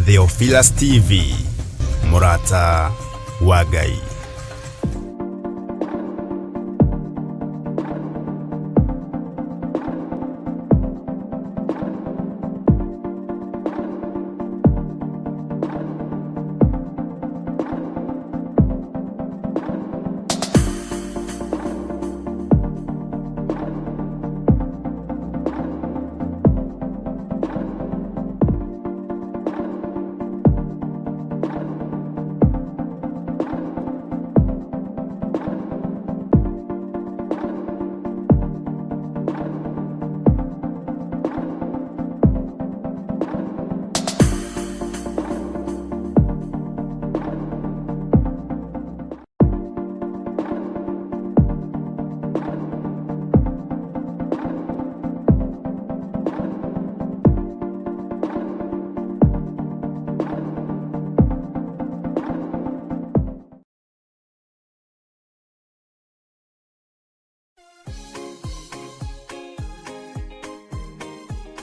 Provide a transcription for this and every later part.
Theophilus TV, Murata wa Ngai.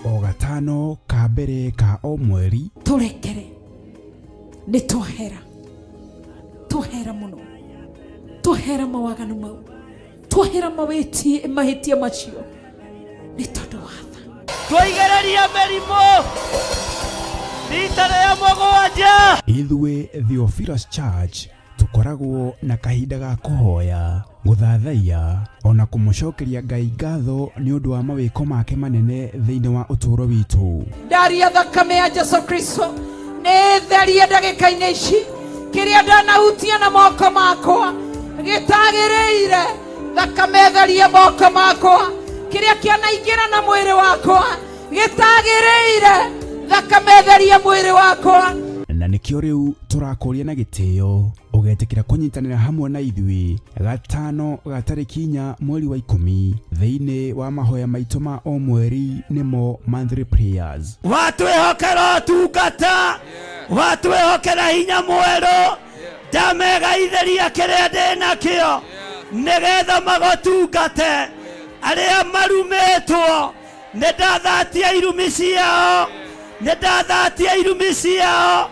O gatano ka mbere ka o mweri. Tũrekere, nĩ twahera, twahera mũno, twahera mawaganu mau, twahera mawĩtie mahĩtia macio nĩ tondũ wa tha. Twaigereria mĩrimũ rita rĩa mũgwanja. Ithuĩ Theophilus Church tũkoragwo na kahinda ga kũhoya, gũthathaiya ona kũmũcokeria Ngai ngatho nĩ ũndũ wa mawĩko make manene thĩinĩ wa ũtũũro witũ. Ndaria thakame ya Jesu Kristo nĩ therie ndagĩka-inĩ ici kĩrĩa ndanahutia na moko makwa gĩtagĩrĩire, thakame therie moko makwa, kĩrĩa kĩanaingĩra na mwĩrĩ wakwa gĩtagĩrĩire, thakame therie mwĩrĩ wakwa. Na nĩkĩo rĩu tũrakũria na gĩtĩo ũgetĩkĩra kũnyitanĩra hamwe na ithuĩ gatano ga tarĩki 4 mweri wa 10 thĩinĩ wa mahoya maitũ ma o mweri, nĩmo monthly prayers. Watwĩhokera ũtungata, watwĩhokera hinya mwerũ, ndamegaithĩria kĩrĩa ndĩ nakĩo nĩgetha magũtungate. Arĩa marumĩtwo nĩ ndathatia irumi ciao, nĩ ndathatia irumi ciao.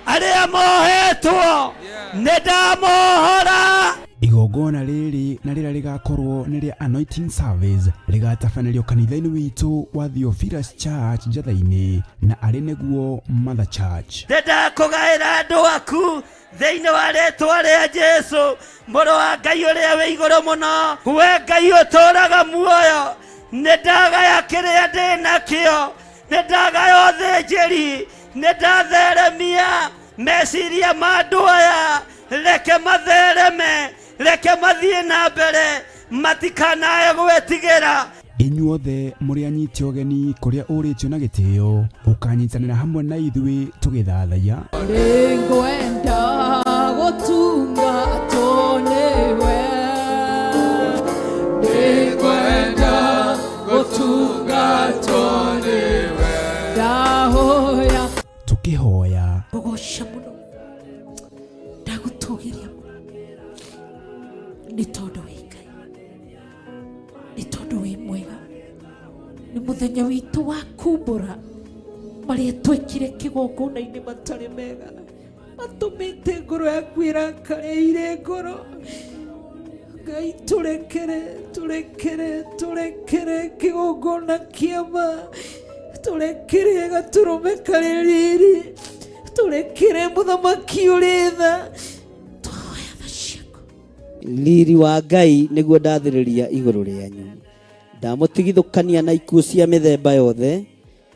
Arĩa mohetwo nĩ ndamohora. Igongona rĩrĩ na rĩrĩa rĩgakorwo nĩ rĩa anointing service rĩgatabanĩrio kanitha-inĩ witũ wa Theophilus Church Njatha-inĩ na arĩ nĩguo Mother Church. Nĩ ndakũgaĩra andũ aku thĩinĩ wa rĩtwa rĩa Jesu, mũrũ wa Ngai ũrĩa wĩ igũrũ mũno. We Ngai ũtũũraga muoyo, nĩ ndagaya kĩrĩa ndĩ nakĩo, nĩ ndagaya ũthĩnjĩri, nĩ ndatheremia meciria ma andũ aya. Reke mathereme, reke mathiĩ na mbere, matikanae gwĩtigĩra. Inyuothe mũrĩ anyiti ũgeni kũrĩa ũrĩtio na gĩtĩo ũkanyitanĩra hamwe na ithuĩ tũgĩthathaiya. Nĩngwenda gũtungatwo nĩwe, nĩngwenda gũtungatwo nĩwe, ndahoya. Tũkĩhoya. Ngũgoca mũno, ndagũtũgĩria mũno nĩ tondũ wĩ Ngai, nĩ tondũ wĩ mwega. Nĩ mũthenya witũ wa kumbũra marĩa twekire kĩgongona-inĩ matarĩ mega, matũmĩte ngoro yaku ĩrakare ire ngoro. Ngai tũrekere, tũrekere, tũrekere kĩgongona kĩama, tũrekere gatũrũme karĩ riri, tũrekere mũthamaki ũrĩ tha. Twahoya tha ciaku. Riri wa Ngai nĩguo ndathĩrĩria igũrũ rĩanyu. Ndamũtigithũkania na ikuũ cia mĩthemba yothe,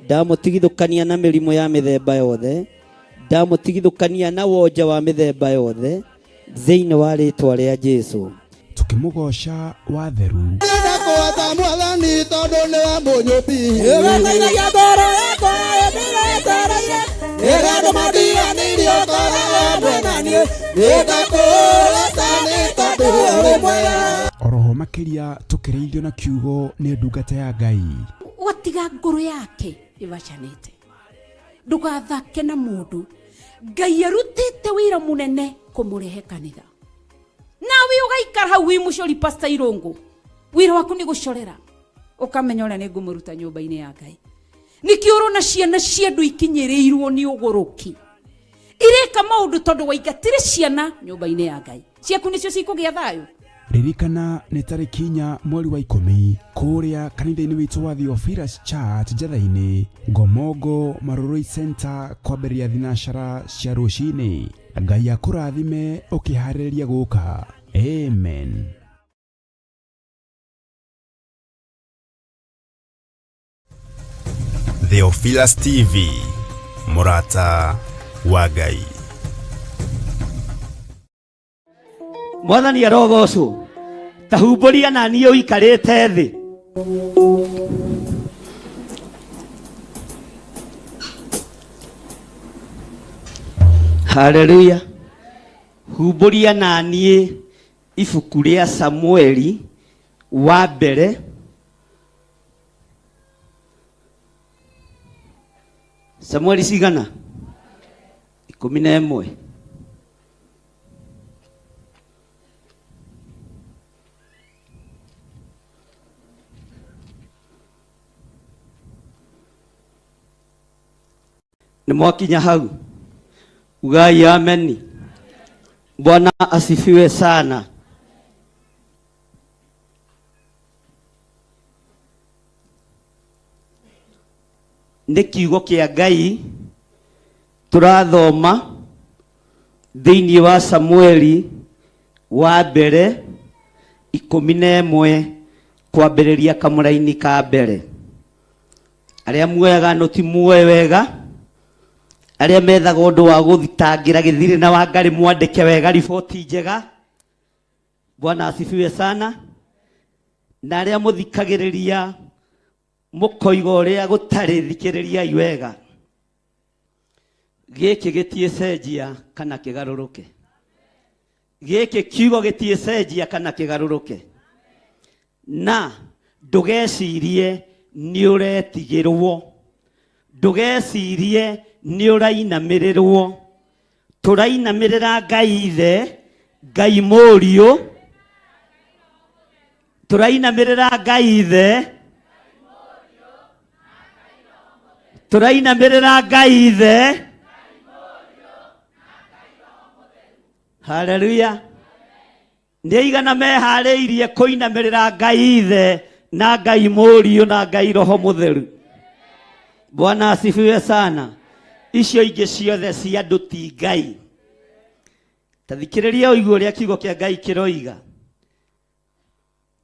ndamũtigithũkania na mĩrimũ ya mĩthemba yothe, ndamũtigithũkania na wonja wa mĩthemba yothe thĩinĩ wa rĩtwa rĩa Jesu. Tũkĩmũgoca watheru. Ndakũhota Mwathani tondũ nĩwe mũnyũmbi. Ĩgataithagia ngoro yakwa ĩndĩretereire, ĩrĩa matiganĩirio ngoro hamwe na niĩ. Nĩndakũhota nĩ tondũ ũrĩ mwega. Oroho makĩria tũkĩrĩithio na kiugo nĩ ndungata ya Ngai. Ũgatiga ngoro yake ĩbacanĩte. Ndũgathake na mũndũ. Ngai arutĩte wĩra mũnene kũmũrehe kanitha. Nawe ũgaikara hau wĩ mũcori Pastor Irũngũ. Wĩra waku nĩ gũcorera. Ũkamenya ũrĩa nĩ ngũmũruta nyũmba-inĩ ya Ngai. Nĩkĩo ũrona ciana cia andũ ikinyĩrĩirwo nĩ ũgũrũki. Ireka maũndũ tondũ waingatire ciana nyũmba-inĩ ya Ngai. Ciaku nĩcio cikũgĩa thayũ. Ririkana nĩ tarĩki inya mweri wa ikũmi kũrĩa kanitha-inĩ witũ wa Theophilus Church Njetha-inĩ, Ngomongo Marurui Center kwambĩrĩria thinacara cia rũcinĩ. Ngai akũrathime ũkĩharĩrĩria gũka. Amen. Theophilus TV, mũrata wa Ngai. Mwathani arogocwo. Ta humbũria na niĩ ũikarĩte thĩ. Haleluya. Humbũria na niĩ ibuku rĩa Samueli wa mbere Samueli cigana? 11. Nĩ mwakinya hau? Ugai ameni. Bwana asifiwe sana. Nĩ kiugo kĩa Ngai tũrathoma thĩinĩ wa Samueli wa mbere 11 kwambĩrĩria kamũraini ka mbere. Arĩa muoyaga noti muoe wega, arĩa methaga ũndũ wa gũthitangĩra gĩthirĩ na Wangarĩ mwandĩke wega riboti njega. Bwana asifiwe sana. Na arĩa mũthikagĩrĩria mũkoiga ũrĩa gũtarĩ, thikĩrĩriai wega. Gĩkĩ gĩtiĩcenjia kana kĩgarũrũke. Gĩkĩ kiugo gĩtiĩcenjia kana kĩgarũrũke. Na ndũgecirie nĩ ũretigĩrwo, ndũgecirie nĩ ũrainamĩrĩrwo. Tũrainamĩrĩra Ngai Ithe, Ngai Mũriũ, tũrainamĩrĩra Ngai Ithe, tũrainamĩrĩra Ngai Ithe. Haleluya. Nĩ aigana meharĩirie kũinamĩrĩra Ngai Ithe na Ngai Mũriũ na Ngai Roho Mũtheru? Bwana asifiwe sana. Icio ingĩ ciothe cia andũ ti Ngai. Ta thikĩrĩria ũigue ũrĩa kiugo kĩa Ngai kĩroiga.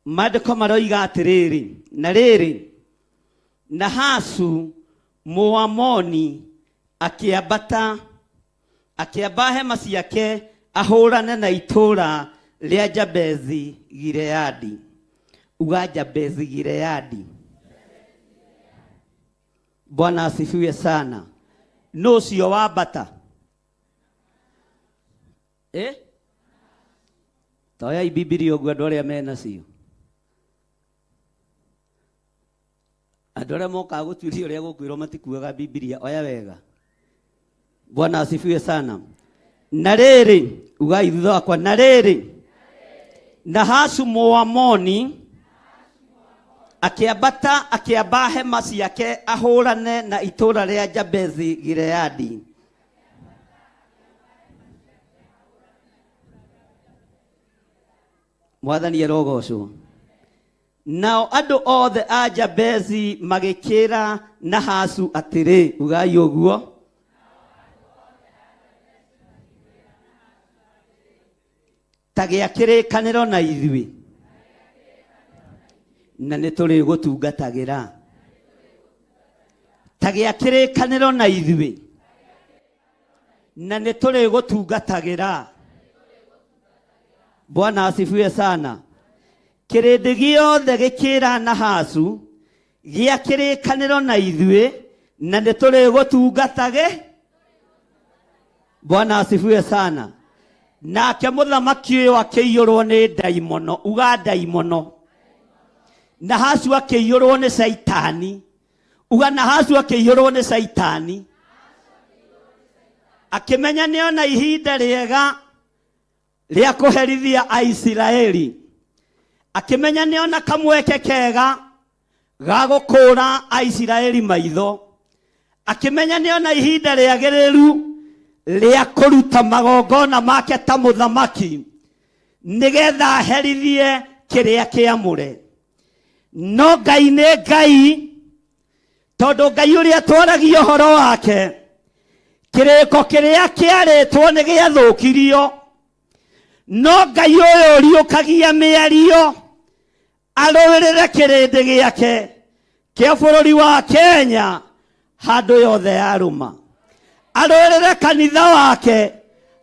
Maandĩko maroiga atĩrĩrĩ, na rĩrĩ, Nahasu Mũamoni akĩambata akĩamba hema ciake ahũrane na itũũra rĩa Jabezi Gileadi. Uga Jabezi Gileadi. Bwana asifiwe sana. Nũ ũcio wambata? Eh? Toyai Bibilia ũguo andũ arĩa menacio. Andũ arĩa mokaga gũtuĩria ũrĩa gũkwĩrwo matikuaga Bibilia, oya wega. Bwana asifiwe sana. Na rĩrĩ, ugai thutha wakwa, na rĩrĩ, Nahasu Mũamoni akĩambata akĩamba hema ciake ahũrane na itũũra rĩa Jabezi Gileadi. Mwathani arogocwo. Nao andũ othe a Jabezi magĩkĩra Nahasu atĩrĩ, ugai ũguo, ta gĩa kĩrĩkanĩro na ithuĩ, na nĩ tũrĩgũtungatagĩra. Ta gĩa kĩrĩkanĩro na ithuĩ, na nĩ tũrĩgũtungatagĩra. Bwana asifiwe sana. Kĩrĩndĩ gĩothe gĩkĩra Nahasu, gĩa kĩrĩkanĩro na ithuĩ, na nĩ tũrĩgũtungatage. Bwana asifiwe sana. Nake mũthamaki ũyũ akĩiyũrwo nĩ ndaimono, uga ndaimono. Nahasu akĩiyũrwo nĩ Caitani, uga Nahasu akĩiyũrwo nĩ Caitani. Akĩmenya nĩona ihinda rĩega rĩa kũherithia Aisiraeli. Akĩmenya nĩona kamweke kega ga gũkũũra Aisiraeli maitho. Akĩmenya nĩona ihinda rĩagĩrĩru rĩa kũruta magongona make ta mũthamaki nĩgetha aherithie kĩrĩa kĩamũre. No Ngai nĩ Ngai, tondũ Ngai ũrĩa twaragia ũhoro wake, kĩrĩko kĩrĩa kĩarĩtwo nĩ gĩathũkirio, no Ngai ũyũ ũriũkagia mĩario arũĩrĩre kĩrĩndĩ gĩake kĩa bũrũri wa Kenya handũ yothe yarũma, arũĩrĩre kanitha wake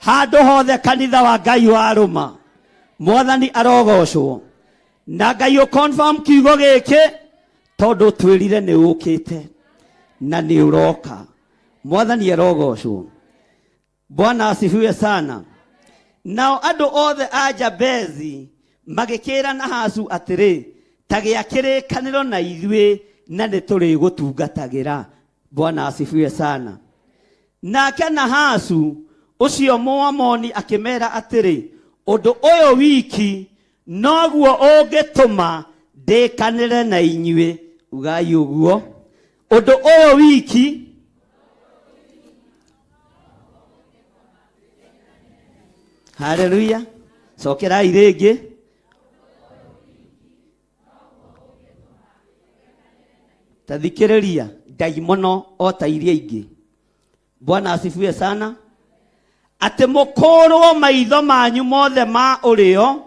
handũ hothe kanitha wa Ngai warũma. Mwathani arogocwo. Na Ngai ũ confirm kiugo gĩkĩ tondũ twĩrire nĩ ũkĩte na nĩ ũroka. Mwathani arogocwo. Bwana asifiwe sana. Nao andũ othe a Jabezi magĩkĩra Nahasu atĩrĩ, ta gĩa kĩrĩkanĩro na ithuĩ na nĩ tũrĩgũtungatagĩra. Bwana asifiwe sana. Nake Nahasu ũcio Mũamoni akĩmera atĩrĩ, ũndũ ũyũ wiki noguo ũngĩtũma ndĩkanĩre na inyuĩ. Ugai ũguo, ũndũ ũyũ wiki Haleluya. Cokerai rĩngĩ. Ta thikĩrĩria ndaimono o ta iria ingĩ. Bwana asifiwe sana. Atĩ mũkũrwo maitho manyu mothe ma ũrĩo,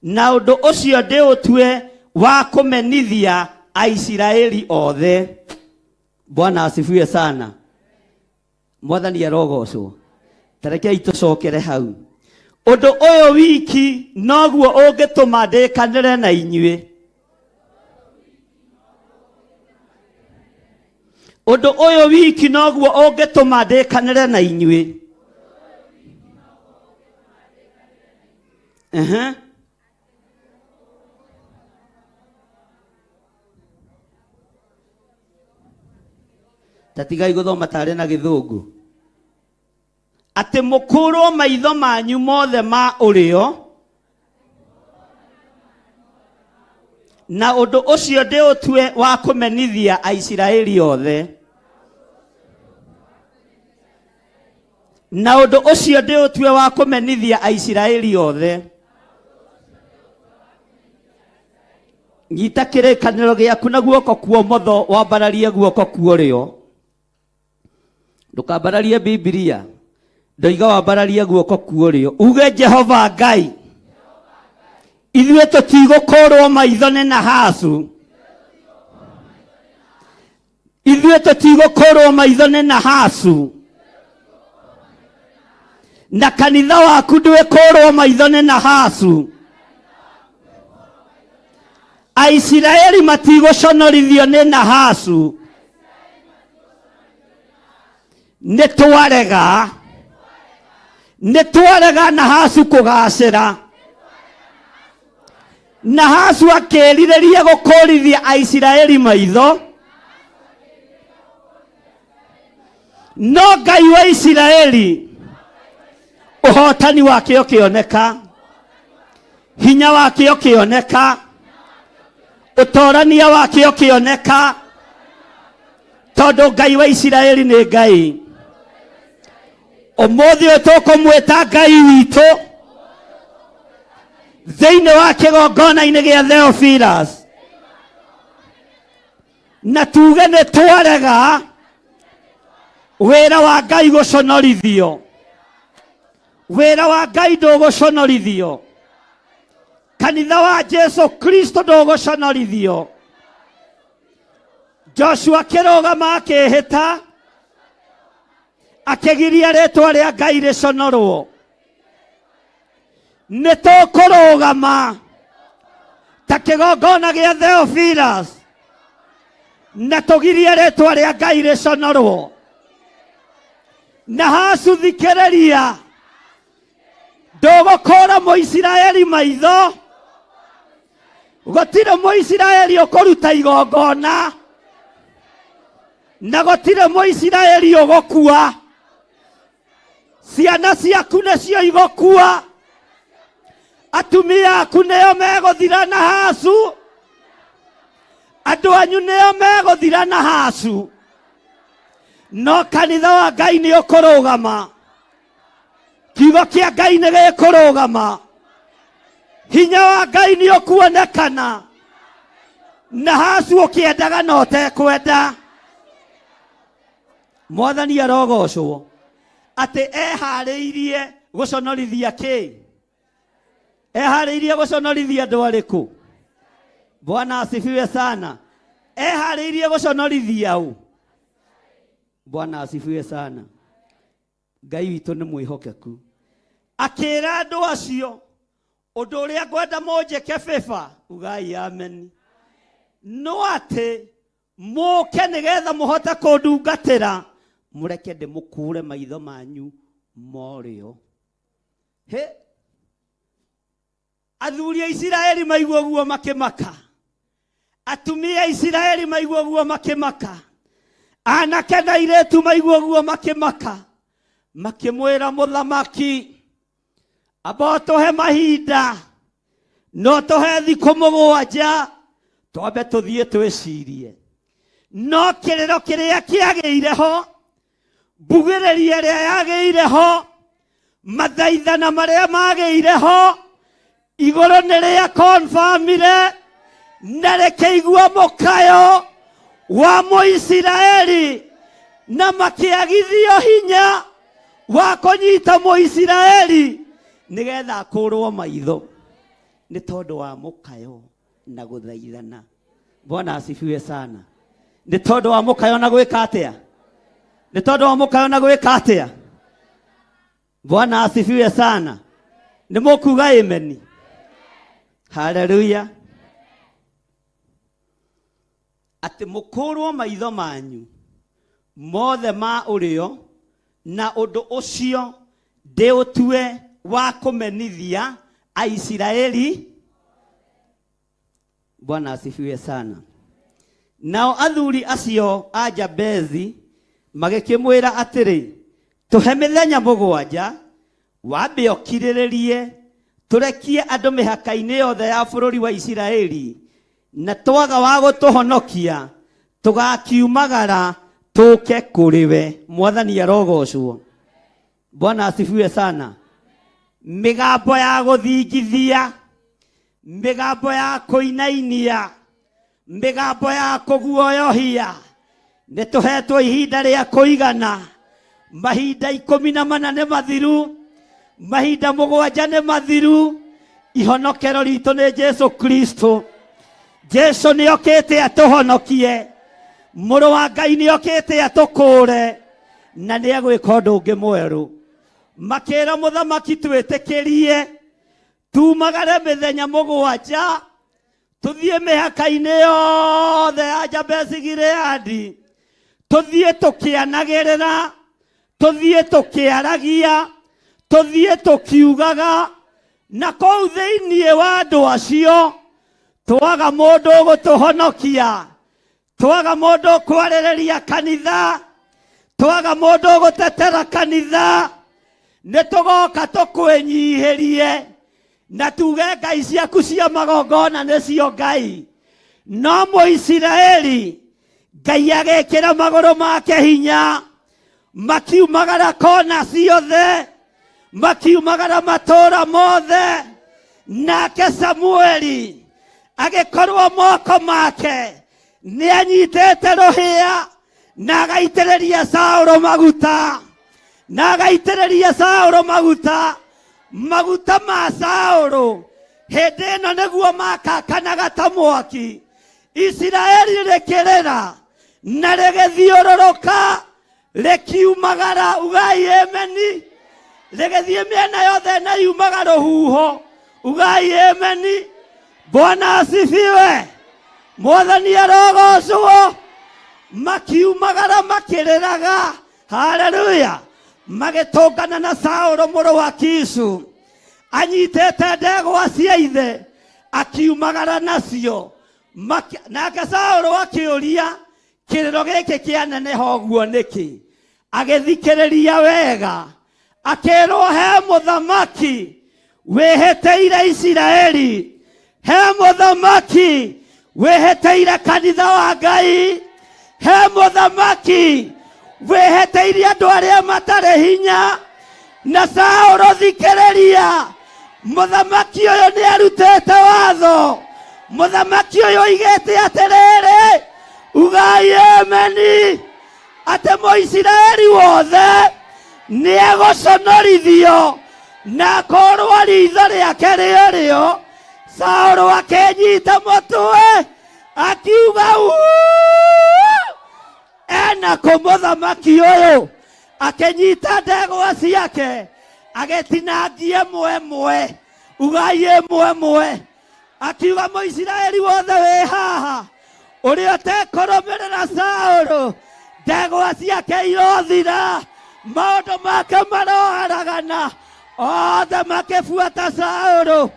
na ũndũ ũcio ndĩũtue wa kũmenithia Aisiraeli othe. Bwana asifiwe sana. Mwathani arogocwo. Tarekei tũcokere hau. Ũndũ ũyũ wiki noguo ũngĩtũma ndĩkanĩre na inyuĩ. Ũndũ ũyũ wiki noguo ũngĩtũma ndĩkanĩre na inyuĩ. Ehe. Ta tigai gũthoma tarĩ na gĩthũngũ. Atĩ mũkũrwo maitho manyu mothe ma ũrĩo, na ũndũ ũcio ndĩũtue wa kũmenithia Aisiraeli othe. Na ũndũ ũcio ndĩũtue wa kũmenithia Aisiraeli othe. Nyita kĩrĩkanĩro gĩaku na guoko kwa ũmotho, wambararie guoko kwa ũrĩo. Ndũkambararie Bibilia, ndoiga wambararie guoko kwa ũrĩo, uge Jehova Ngai, ithuĩ tũtigũkũrwo maitho nĩ Nahasu, ithuĩ tũtigũkũrwo maitho nĩ Nahasu, na kanitha waku ndwĩkũrwo maitho nĩ Nahasu. Aisiraeli matigũconorithio nĩ Nahasu. Nĩ twarega, nĩ twarega Nahasu kũgacĩra. Nahasu akĩrirĩria gũkũrithia Aisiraeli maitho, no Ngai wa Isiraeli ũhotani wake ũkĩoneka, hinya wake ũkĩoneka, ũtorania wake ũkĩoneka, tondũ Ngai wa Isiraeli nĩ Ngai. Ũmũthĩ ũyũ tũkũmwĩta Ngai witũ thĩinĩ wa kĩgongona-inĩ gĩa Theophilus, na tuge nĩ twarega wĩra wa Ngai gũconorithio. Wĩra wa Ngai ndũgũconorithio. Kanitha wa Jesu Kristo ndũgũconorithio. Joshua akĩrũgama akĩĩhĩta, akĩgiria rĩtwa rĩa Ngai rĩconorwo. Nĩ tũkũrũgama ta kĩgongona gĩa Theophilus na tũgirie rĩtwa rĩa Ngai rĩconorwo. Nahasu thikĩrĩria, Ndũgũkũra Mũisiraeli maitho. Gũtirĩ Mũisiraeli ũkũruta igongona, na gũtirĩ Mũisiraeli ũgũkua. Ciana ciaku nĩcio igũkua, atumia aku nĩo megũthira na hacu, andũ anyu nĩo megũthira na hacu, no kanitha wa Ngai nĩ ũkũrũgama. Kiugo kĩa Ngai nĩ gĩkũrũgama, hinya wa Ngai nĩ ũkuonekana, na hacu ũkĩendaga na ũtekwenda. Mwathani arogocwo atĩ eharĩirie gũconorithia kĩ? Eharĩirie gũconorithia andũ arĩkũ? Bwana asifiwe sana. Eharĩirie gũconorithia ũ? Bwana asifiwe sana. Ngai witũ nĩ mwĩhokeku. Akĩra andũ acio, ũndũ ũrĩa ngwenda mũnjĩke bĩba, ugai ameni, no atĩ mũke nĩgetha mũhote kũndungatĩra, mũreke ndĩmũkũre maitho manyu morĩo. Hĩ, athuri a Isiraeli maigua ũguo makĩmaka, atumia a Isiraeli maigua ũguo makĩmaka, anake na airĩtu maigua ũguo makĩmaka, makĩmwĩra mũthamaki, amba ũtũhe mahinda, no tũhe thikũ 7 twambe tũthiĩ twĩcirie. No kĩrĩro kĩrĩa kĩagĩire ho, mbugĩrĩria ĩrĩa yagĩire ho, mathaithana marĩa magĩire ho, igũrũ nĩ rĩa konfamire na rĩkĩigua mũkayo wa Mũisiraeli, na makĩagithio hinya wa kũnyita Mũisiraeli nĩgetha akũrwo maitho nĩ tondũ wa mũkayo na gũthaithana. Bwana asifiwe sana. Nĩ tondũ wa mũkayo na gwĩka atĩa? Nĩ tondũ wa mũkayo na gwĩka atĩa? Bwana asifiwe sana. Nĩ mũkuga ameni? Haleluya. Atĩ mũkũrwo maitho manyu mothe ma ũrĩo, na ũndũ ũcio ndĩũtue wa kũmenithia Aisiraeli. Bwana asifiwe sana. Nao athuri acio a Jabezi magĩkĩmwĩra atĩrĩ, tũhe mĩthenya 7, wambe ũkirĩrĩrie, tũrekie andũ mĩhaka-inĩ yothe ya bũrũri wa Isiraeli, na twaga wa gũtũhonokia, tũgakiumagara tũke kũrĩ we. Mwathani arogocwo. Bwana asifiwe sana. Mĩgambo ya gũthingithia, mĩgambo ya kũinainia, mĩgambo ya kũguoyohia, nĩ tũhetwo ihinda rĩa kũigana. Mahinda 14 nĩ mathiru, mahinda 7 nĩ mathiru. Ihonokero ritũ nĩ Jesu Kristo. Jesu nĩ okĩte atũhonokie, mũrũ wa Ngai nĩ okĩte atũkũũre, na nĩ egwĩka ũndũ ũngĩ mwerũ. Makĩra mũthamaki, twĩtĩkĩrie tumagare mĩthenya 7, tũthiĩ mĩhaka-inĩ yothe ya Jabesi Gileadi, tũthiĩ tũkĩanagĩrĩra, tũthiĩ tũkĩaragia, tũthiĩ tũkiugaga, na kũu thĩinĩ wa andũ acio twaga mũndũ ũgũtũhonokia, twaga mũndũ ũkwarĩrĩria kanitha, twaga mũndũ ũgũtetera kanitha, nĩ tũgoka tũkwĩnyihĩrie na tuge ngai ciaku cia magongona nĩcio ngai. No Mũisiraeli Ngai agĩkĩra magũrũ make hinya, makiumagara kona ciothe, makiumagara matũũra mothe, nake Samueli agĩkorwo moko make nĩ anyitĩte rũhĩa na agaitĩrĩria Saũlũ maguta, na agaitĩrĩria Saũlũ maguta. Maguta ma Saũlũ hĩndĩ ĩno nĩguo makakanaga ta mwaki. Isiraeli rĩkĩrĩra na rĩgĩthiũrũrũka rĩkiumagara, ugai ameni, rĩgĩthiĩ mĩena yothe na yumaga rũhuho, ugai ameni. Bwana asifiwe. Mwathani arogocwo. Makiumagara makĩrĩraga, haleluya, magĩtũngana na Saũlũ mũrũ wa Kishu. Anyitĩte ndegwa cia ithe akiumagara nacio. Nake Saũlũ akĩũria, kĩrĩro gĩkĩ kĩaneneha ũguo nĩkĩ? Agĩthikĩrĩria wega, akĩrwo he mũthamaki wĩhĩtĩire Isiraeli, he mũthamaki wĩhĩtĩire kanitha wa Ngai, he mũthamaki wĩhĩtĩire andũ arĩa matarĩ hinya. Na Saũlũ, thikĩrĩria, mũthamaki ũyũ nĩ arutĩte watho. Mũthamaki ũyũ oigĩte atĩrĩrĩ, ugai ameni, atĩ Mũisiraeli wothe nĩ egũconorithio na akorwo ritho rĩake rĩorĩo. Saũlũ akĩnyita mũtwe akiuga, "Uu!" Ena kũ mũthamaki ũyũ? Akĩnyita ndegwa ciake agĩtinangia ĩmwe ĩmwe, ugai ĩmwe ĩmwe, akiuga Mũisiraeli wothe wĩ haha ũrĩa ũtekũrũmĩrĩra Saũlũ, ndegwa ciake irothira, maũndũ make maroharagana. Othe makĩbuata Saũlũ,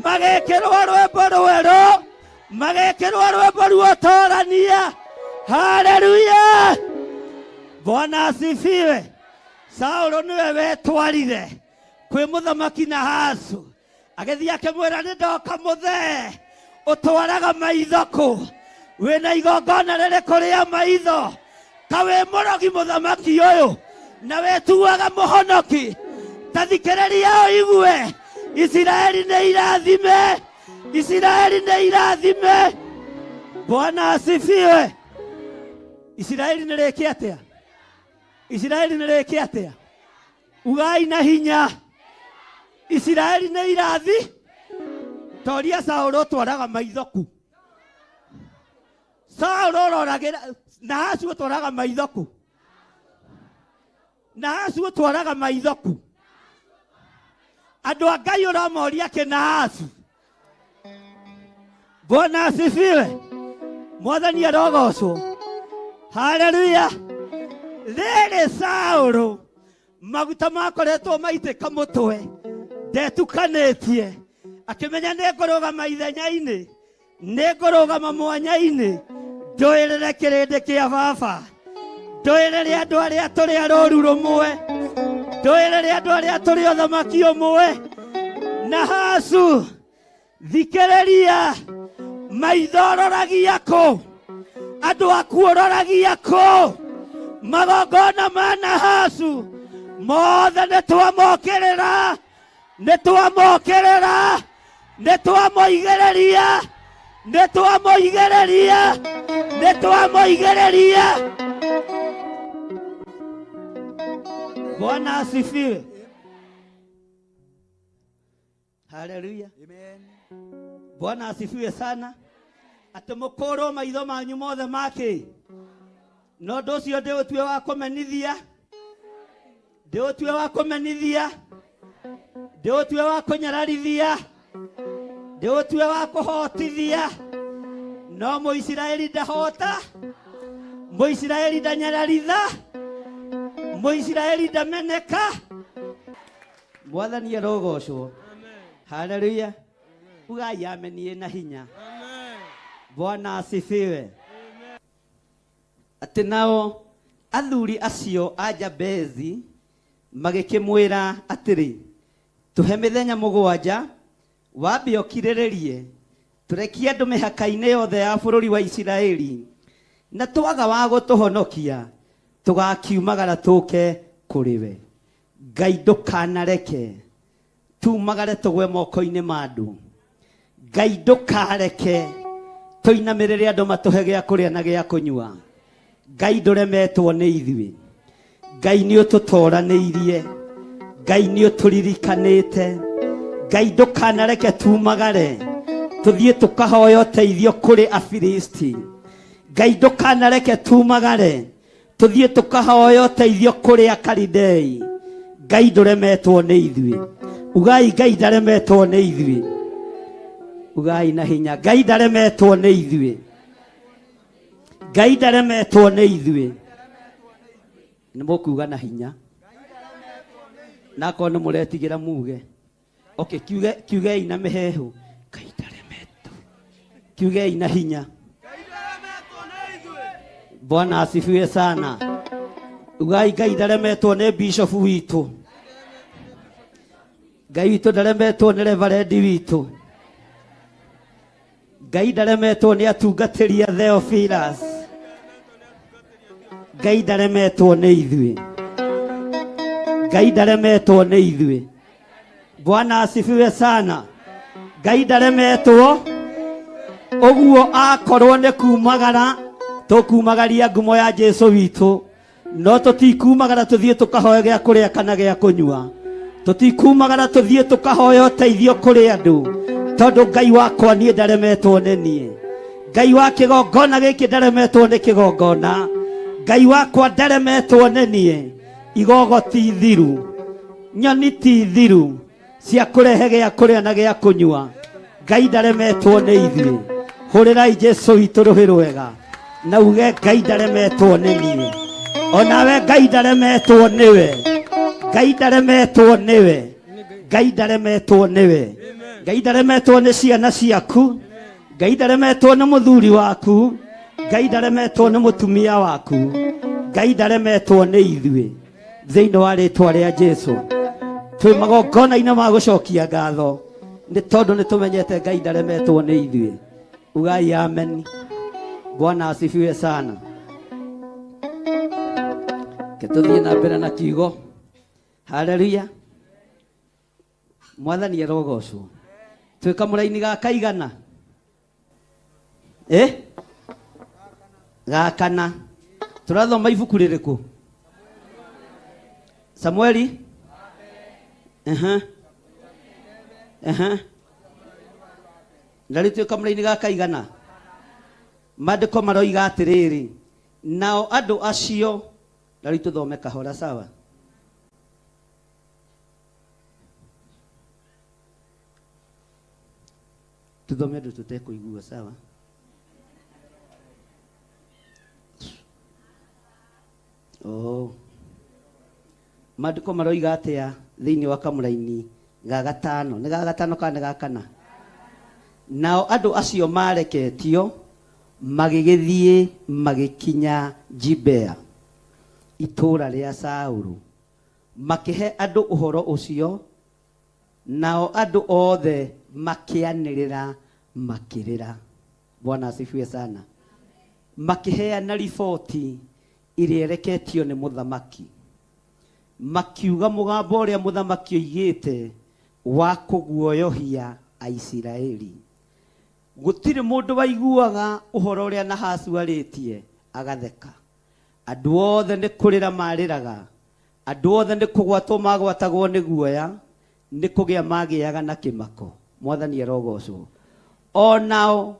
magĩkĩrwo rwĩmbo rwerũ, magĩkĩrwo rwĩmbo ruotorania. Haleluya, Bwana asifiwe. Saũlũ nĩwe wetwarire kwĩ mũthamaki Nahasu, agĩthiĩ akĩmwĩra, nĩ ndoka mũthee, ũtwaraga maitho kũ? Wĩna igongona rĩrĩkũ rĩa maitho? Ka wĩ mũrogi mũthamaki ũyũ na wĩtuaga mũhonoki? Ta thikĩrĩria ũigue, Isiraeli nĩ irathime, Isiraeli nĩ irathime. Bwana asifiwe. Isiraeli nĩ rĩke atĩa? Isiraeli nĩ rĩke atĩa? Ugai na hinya, Isiraeli nĩ irathi. Toria Saũlũ, ũtwaraga maitho ku? Saũlũ ũroragĩra Nahasu, ũtwaraga maitho ku? Nahasu ũtwaraga maitho ku? Andũ a Ngai, ũramoria kĩ Nahasu? Bwana asifiwe. Mwathani arogocwo. Haleluya. Rĩrĩ Saũlũ maguta makoretwo maitĩka mũtwe, ndetukanĩtie, akĩmenya nĩ ngũrũgama ithenya-inĩ, nĩ ngũrũgama mwanya-inĩ, ndũĩrĩre kĩrĩndĩ kĩa baba, ndũĩrĩre andũ arĩa tũrĩ a rũru rũmwe, ndũĩrĩre andũ arĩa tũrĩ ũthamaki ũmwe. Nahasu, thikĩrĩria, maitho ũroragia kũ? Andũ aku ũroragia kũ? Magongona ma Nahasu mothe nĩ twamokĩrĩra, nĩ twamokĩrĩra, nĩ twamoigĩrĩria, nĩ twamoigĩrĩria, nĩ twamoigĩrĩria. Bwana asifiwe. Haleluya. Bwana asifiwe sana. Atĩ mũkũrwo maitho manyu mothe makĩ na ũndũ ũcio ndĩũtue wa kũmenithia, ndĩũtue wa kũmenithia, ndĩũtue wa kũnyararithia, ndĩũtue wa kũhotithia. No Mũisiraeli ndahota, Mũisiraeli ndanyararitha, Mũisiraeli ndameneka. Mwathani arogocwo. Haleluya. Ugai ameni na hinya. Bwana asifiwe. Atĩ nao athuri acio a Jabezi magĩkĩmwĩra atĩrĩ, tũhe mĩthenya 7, wambe ũkirĩrĩrie, tũrekie andũ mĩhaka-inĩ yothe ya bũrũri wa Isiraeli, na twaga wa gũtũhonokia, tũgakiumagara tũke kũrĩ we. Ngai ndũkanareke tumagare tũgwe moko-inĩ ma andũ. Ngai ndũkareke tũinamĩrĩre andũ matũhe gĩa kũrĩa na gĩa kũnyua. Ngai ndũremetwo nĩ ithuĩ. Ngai nĩ ũtũtoranĩirie. Ngai nĩ ũtũririkanĩte. Ngai ndũkanareke tumagare tũthiĩ tũkahoya ũteithio kũrĩ Afilisti. Ngai ndũkanareke tumagare tũthiĩ tũkahoya ũteithio kũrĩ Akalidei. Ngai ndũremetwo nĩ ithuĩ. Ugai Ngai ndaremetwo nĩ ithuĩ. Ugai na hinya, Ngai ndaremetwo nĩ ithuĩ. Ngai ndaremetwo nĩ ithuĩ. Nĩ mũkuga na hinya, na akorwo nĩ mũretigĩra muge. Okay, kiuge kiugei na mĩhehu Ngai ndaremetwo. Kiugei na hinya. Bwana asifiwe sana. Ugai Ngai ndaremetwo nĩ bishop witũ. Ngai witũ ndaremetwo nĩ reverendi witũ. Ngai ndaremetwo nĩ atungatĩri a Theophilus. Ngai ndaremetwo nĩ ithuĩ. Ngai ndaremetwo nĩ ithuĩ. Bwana asifiwe sana. Ngai ndaremetwo ũguo akorwo nĩ kumagara tũkumagaria ngumo ya Jesu witũ no tũtikumagara tũthiĩ tũkahoe gĩa kũrĩa kana gĩa kũnyua tũtikumagara tũthiĩ tũkahoya ũteithio kũrĩ andũ tondũ ngai wakwa niĩ ndaremetwo nĩ niĩ ngai wa kĩgongona gĩkĩ ndaremetwo nĩ kĩgongona ngai wakwa ndaremetwo nĩ niĩ igogo ti thiru nyoni ti thiru cia kũrehe gĩa kũrĩa na gĩa kũnyua ngai ndaremetwo nĩ ithuĩ hũrĩrai jesu witũ rũhĩ rwega na uge ngai ndaremetwo nĩ niĩ onawe ngai ndaremetwo nĩwe ngai ndaremetwo nĩwe ngai ndaremetwo nĩwe ngai ndaremetwo nĩ ciana ciaku ngai ndaremetwo nĩ mũthuri waku ngai ndaremetwo nĩ mũtumia waku ngai ndaremetwo nĩ ithuĩ thĩinĩ wa rĩtwa rĩa jesu twĩ magongona-inĩ ma gũcokia ngatho nĩ tondũ nĩ tũmenyete ngai ndaremetwo nĩ ithuĩ ugai amen bwana asifiwe sana ke tũthiĩ na mbere na kiugo haleluya mwathani arogocwo twĩ kamũraini ga kaigana eh ga kana tũrathoma ibuku rĩrĩkũ samueli Aha. Aha. Na rĩu twĩ kamũraini ga kaigana maandĩko maroiga atĩrĩrĩ nao andũ acio na rĩu tũthome kahora sawa Tuthome andũ tũtekũigua sawa. Oh. Maandĩko maroiga atĩa thĩinĩ wa kamũraini ga gatano? Nĩ ga gatano kana nĩ ga kana? Nao andũ acio mareketio magĩgĩthiĩ magĩkinya Gibea, itũũra rĩa Saũlũ, makĩhe andũ ũhoro ũcio Nao andũ othe makĩanĩrĩra makĩrĩra. Bwana asifiwe sana. Makĩheana riboti ĩrĩa ĩreketio nĩ mũthamaki. Makiuga mũgambo ũrĩa mũthamaki oigĩte wa kũguoyohia Aisiraeli. Gũtirĩ mũndũ waiguaga ũhoro ũrĩa Nahasu arĩtie agatheka. Andũ othe nĩ kũrĩra marĩraga Andũ othe nĩ kũgwatwo magwatagwo nĩ guoya, nĩ kũgĩa magĩaga na kĩmako. Mwathani arogocwo. O nao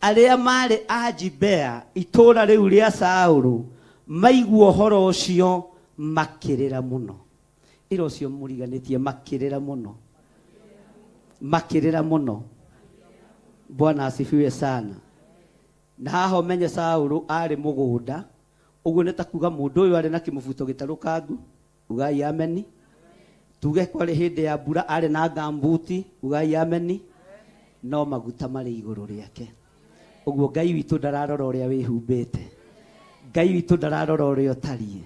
arĩa maarĩ a Gibea, itũũra rĩu rĩa Saũlũ, maigua ũhoro ũcio, makĩrĩra mũno. Ĩra ũcio mũriganĩtie, makĩrĩra mũno. Makĩrĩra mũno. Bwana asifiwe sana. Na haha ũmenye Saũlũ aarĩ mũgũnda, Ũguo nĩ ta kuga mũndũ ũyũ arĩ na kĩmũbuto gĩtarũkangu, ugai ameni. Tuge kwarĩ hĩndĩ ya mbura arĩ na ngambuti, ugai ameni. No maguta marĩ igũrũ rĩake. Ũguo Ngai witũ ndararora ũrĩa wĩhumbĩte. Ngai witũ ndararora ũrĩa ũtariĩ.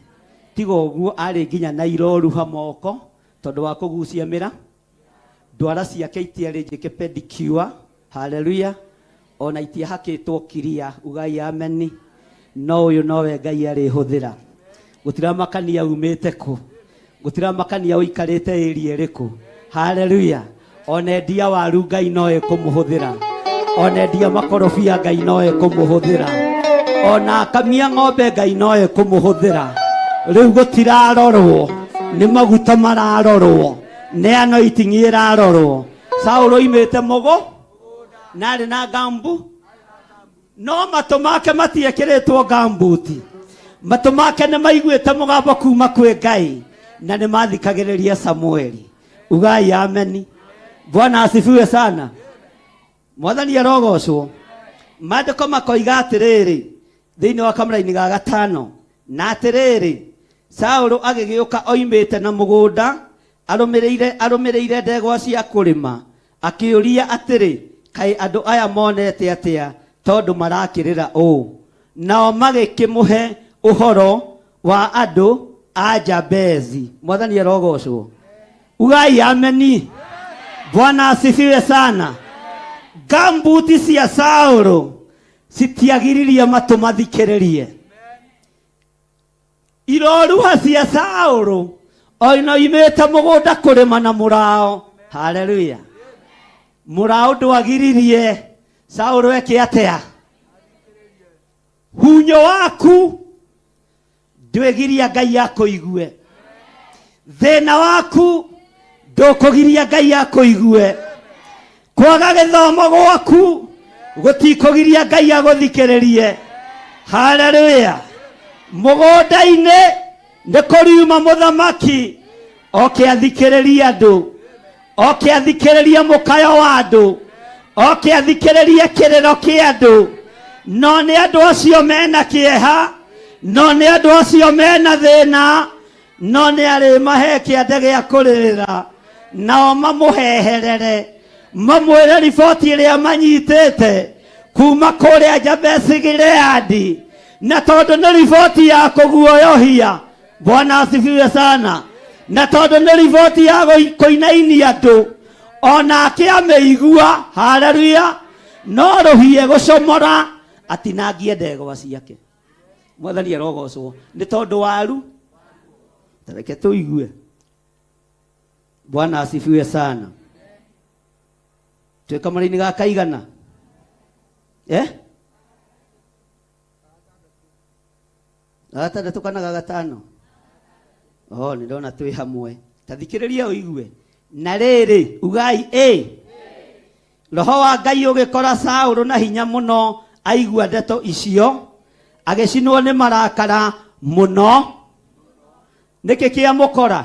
Tiga ũguo arĩ nginya na iroruha moko tondũ wa kũgucia mĩra. Ndwara ciake itiarĩ njĩke pedicure. Haleluya. Ona itiahakĩtwo kiria. Ugai ameni. No ũyũ nowe Ngai arĩhũthĩra. Gũtiramakania umĩte kũ. Gũtiramakania ũikarĩte area ĩrĩkũ. Haleluya. Ona endia waru Ngai no ekũmũhũthĩra. Ona endia makorobia Ngai no ekũmũhũthĩra. Ona akamia ng'ombe Ngai no ekũmũhũthĩra. Rĩu gũtirarorwo nĩ maguta mararorwo nĩ anointing ĩrarorwo. Saũlũ oimĩte mũgũ na arĩ na ngambu no matũ make matiekĩrĩtwo ngambuti matũ make nĩ maiguĩte mũgambo kuma kwĩ ngai na nĩ mathikagĩrĩria samueli ugai ameni bwana asifiwe sana mwathani arogocwo maandĩko makoiga atĩrĩrĩ thĩinĩ wa kamũraini ga gatano na atĩrĩrĩ saũlũ agĩgĩũka oimĩte na mũgũnda Arũmĩrĩire arũmĩrĩire ndegwa cia kũrĩma, akĩũria atĩrĩ, Kaĩ andũ aya monete atĩa tondũ marakĩrĩra ũũ? Nao magĩkĩmũhe ũhoro wa andũ a Jabezi. Mwathani arogocwo. Ugai ameni. Bwana asifiwe sana. Gambuti cia Saũlũ citiagiririe matũ mathikĩrĩrie. Iroruha cia Saũlũ oina oimĩte mũgũnda kũrĩma na mũrao. Haleluya. Mũrao ndwagiririe Saũlũ eke atĩa? Hunyo waku ndwĩgiria Ngai akũigue. Thĩna waku ndũkũgiria Ngai akũigue. Kwaga gĩthomo gwaku gũtikũgiria Ngai agũthikĩrĩrie. Haleluya. Mũgũnda-inĩ nĩ kũriuma mũthamaki oke athikĩrĩrie andũ, oke athikĩrĩrie mũkayo wa andũ, oke athikĩrĩrie kĩrĩro kĩa andũ. No nĩ andũ acio mena kĩeha, no nĩ andũ acio mena thĩna, no nĩ arĩmahe kĩande gĩa kũrĩrĩra, nao mamũheherere, mamwĩre riboti ĩrĩa manyitĩte kuma kũrĩa Jabesi Gileadi, na tondũ nĩ riboti ya kũguoyohia. Bwana asifiwe sana. Na tondũ nĩ riboti ya kũinainia andũ, onake amĩigua, haleluya, no rũhiĩ gũcomora atinangie ndegwa ciake. Mwathani arogocwo nĩ tondũ waru. Tareke tũigue. Bwana asifiwe sana. Twĩ kamũra-inĩ ga kaigana? Eh? Gatandatũ kana ga gatano? Oh, nĩ ndona twĩ hamwe. Ta thikĩrĩria ũigue. Na rĩrĩ, ugai ĩ. Roho wa Ngai ũgĩkora Saũlũ na hinya mũno aigua ndeto icio, agĩcinwo nĩ marakara mũno. Nĩkĩ kĩamũkora?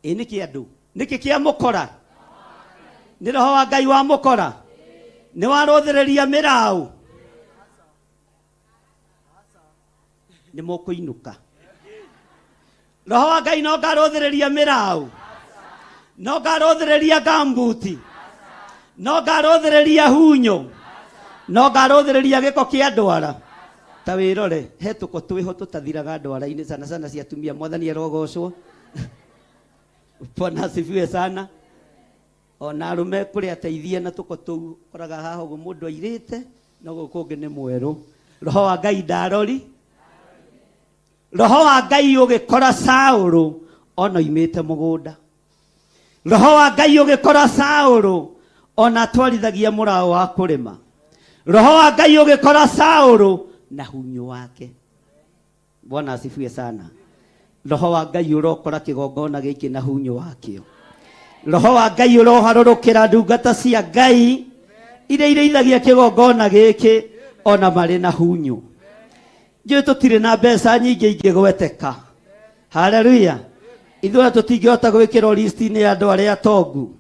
Ĩ nĩkĩ andũ? Nĩkĩ kĩamũkora? Nĩ Roho wa Ngai wamũkora? Nĩ warũthĩrĩria mĩraũ? Nĩ mũkũinũka. Roho wa Ngai no ngarũthĩrĩria mĩraũ, no ngarũthĩrĩria ngambuti, no ngarũthĩrĩria hunyũ, no ngarũthĩrĩria gĩko kĩa ndwara. Ta wĩrore, he tũko twĩho tũtathiraga ndwara-inĩ, sana sana cia atumia. Mwathani arogocwo. Bwana asifiwe sana. Ona arũme kũrĩ ateithia na tũko tũu, ũkoraga haha ũguo mũndũ airĩte no gũkũ kũngĩ nĩ mwerũ. Roho wa Ngai ndarori. Roho wa Ngai ũgĩkora Saũlũ ona oimĩte mũgũnda. Roho wa Ngai ũgĩkora Saũlũ ona atwarithagia mũraũ wa kũrĩma. Roho wa Ngai ũgĩkora Saũlũ na hunyũ wake. Bwana asifiwe sana. Roho wa Ngai ũrokora kĩgongona gĩkĩ na hunyũ wakĩo. Roho wa Ngai ũroharũrũkĩra ndungata cia Ngai iria irĩithagia kĩgongona gĩkĩ ona marĩ na hunyũ. Njũĩ tũtirĩ na mbeca nyingĩ ingĩgweteka. Haleluya. Ithuĩ tũtingĩhota gwĩkĩrwo listi-inĩ ya andũ arĩa atongu.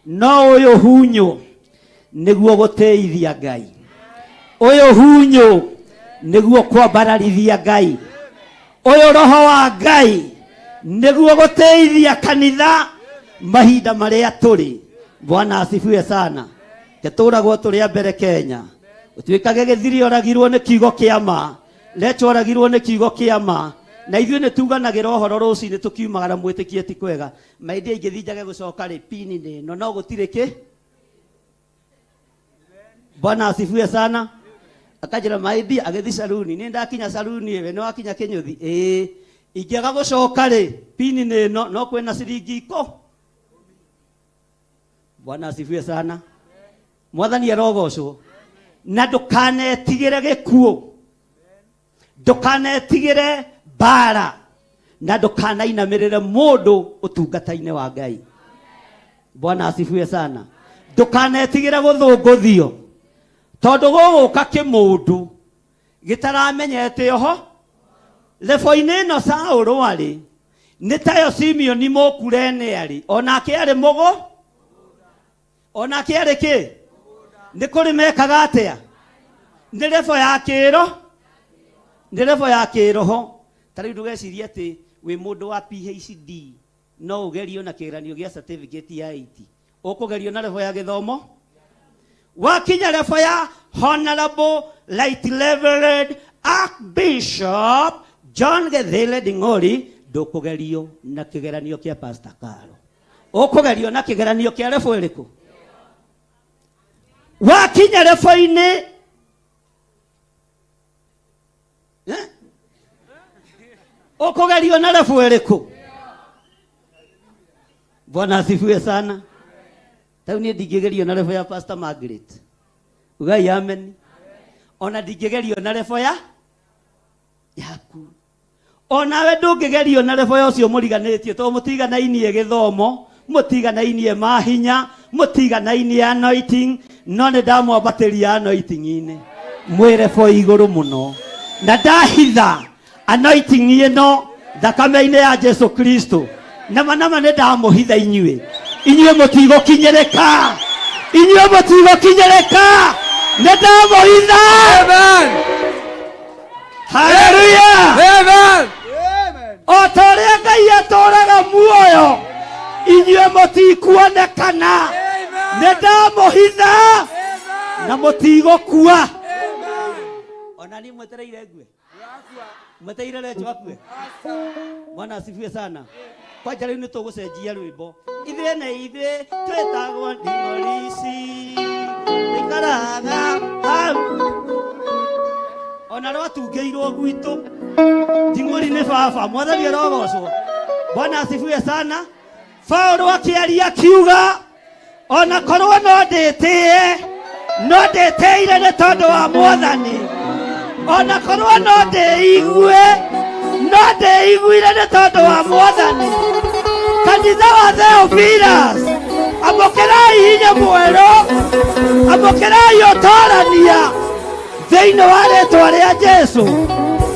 No ũyũ hunyũ nĩguo gũtĩithia Ngai. Ũyũ hunyũ nĩguo kwambararithia Ngai. Ũyũ roho wa Ngai nĩguo gũtĩithia kanitha mahinda marĩa tũrĩ. Bwana asifiwe sana. Ketũragwo tũrĩ a mbere Kenya. Ũtuĩkage gĩthiri oragirwo nĩ kiugo kĩa ma. Recho oragirwo nĩ kiugo kĩa ma. Na ithuĩ nĩ tuganagĩra ũhoro rũcinĩ tũkiumagara mwĩtĩkie ti kwega. Maithia ingĩthiĩ njage gũcoka rĩ, pini nĩ ĩno no gũtirĩ kĩ. Bwana asifiwe sana. Akanjĩra maithia agĩthiĩ saruni. Nĩ ndakinya saruni ĩwe nĩ wakinya kĩnyũthi. Ĩĩ. Ingĩaga gũcoka rĩ, pini nĩ ĩno no kwĩna ciringi ikũ. Bwana asifiwe sana. Mwathani arogocwo. Na ndũkanetigĩre gĩkuũ, ndũkanetigĩre mbara, na ndũkanainamĩrĩre mũndũ ũtungata-inĩ wa Ngai. Bwana asifiwe sana. Ndũkanetigĩre gũthũngũthio, tondũ gũgũka kĩmũndũ gĩtaramenyete oho. Lebo-inĩ ĩno Saũlũ arĩ nĩ tayo Simeoni Mũkurene arĩ, onake arĩ mũgũ, onake arĩ kĩ? Nĩ kũrĩ mekaga atĩa? Nĩ lebo ya kĩro, nĩ lebo ya kĩroho. Ta rĩu ndũgecirie atĩ Wĩ mũndũ wa PhD no ũgerio na kĩgeranio gĩa certificate ya 80. Ũkũgerio na level ya gĩthomo wakinya level ya Honorable Right Reverend Archbishop John Githile Nding'ori, ndũkũgerio na kĩgeranio kĩa Pastor Karo. Ũkũgerio na kĩgeranio kĩa level ĩrĩkũ? Wakinya level-inĩ Eh? Ũkũgerio na level ĩrĩkũ? Bwana asifiwe sana. Tau niĩ ndingĩgerio na level ya Pastor Margaret. Ugai amen. Ona ndingĩgerio na level ya yaku. Onawe ndũngĩgerio na level ya ũcio mũriganĩtie, tondũ mũtiganainie gĩthomo, mũtiganainie mahinya, mũtiganainie anointing, no nĩ ndamwambatĩria anointing-inĩ mwĩ level igũrũ mũno, na ndahitha anointing ĩno thakame-inĩ ya Jesu Kristo. Nama nama nĩ ndamũhitha inyuĩ, inyuĩ mũtigũkinyĩrĩka, inyuĩ mũtigũkinyĩrĩka, nĩ ndamũhitha. Amen. Haleluya! Amen. O ta ũrĩa Ngai atũũraga muoyo, inyuĩ mũtikuonekana, nĩ ndamũhitha na mũtigũkua. Ona niĩ mwetereire ngue, mwetereire Recho akue. Bwana asifiwe sana. Kwanja rĩu nĩ tũgũcenjia rwĩmbo. Ithuĩ nĩ ithuĩ twĩtagwo nding'orici, tũikaraga hau ona rwatungĩirwo gwitũ. Nding'ori nĩ baba, Mwathani arogocwo. Bwana asifiwe sana. Paũlũ akĩaria akiuga, ona korwo no ndĩtĩe, no ndĩtĩire nĩ tondũ wa Mwathani. Ona korwo no ndĩigue, no ndĩiguire nĩ tondũ wa Mwathani. Kanitha wa Theophilus, amũkĩrai hinya mwerũ, amũkĩrai ũtorania thĩinĩ wa rĩtwa rĩa Jesu.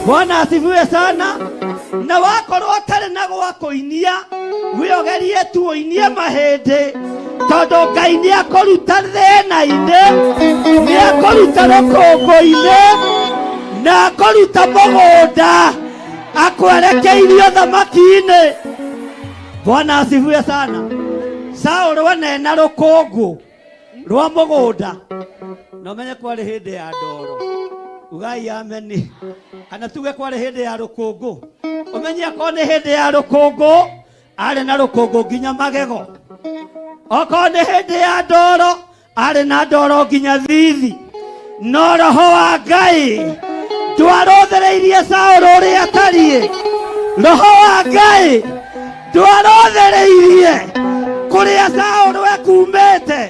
Bwana asifiwe sana. Na wakorwo ũtarĩ na gwa kũinia, wĩogerie tu ũinie mahĩndĩ, tondũ Ngai nĩ akũruta thĩna-inĩ, nĩ akũruta rũkũngũ-inĩ, na akũruta mũgũnda akwerekeirie ũthamaki-inĩ. Bwana asifiwe sana. Saũlũ anena rũkũngũ rwa mũgũnda, na ũmenye kwarĩ hĩndĩ ya ndoro. Ugai ameni. Kana tuge kwarĩ hĩndĩ ya rũkũngũ. Ũmenye akorwo nĩ hĩndĩ ya rũkũngũ, arĩ na rũkũngũ nginya magego. Okorwo nĩ hĩndĩ ya ndoro, arĩ na ndoro nginya thithi. No roho wa Ngai ndwarũthĩrĩirie Saũlũ ũrĩa atariĩ. Roho wa Ngai ndwarũthĩrĩirie kũrĩa Saũlũ ekumĩte.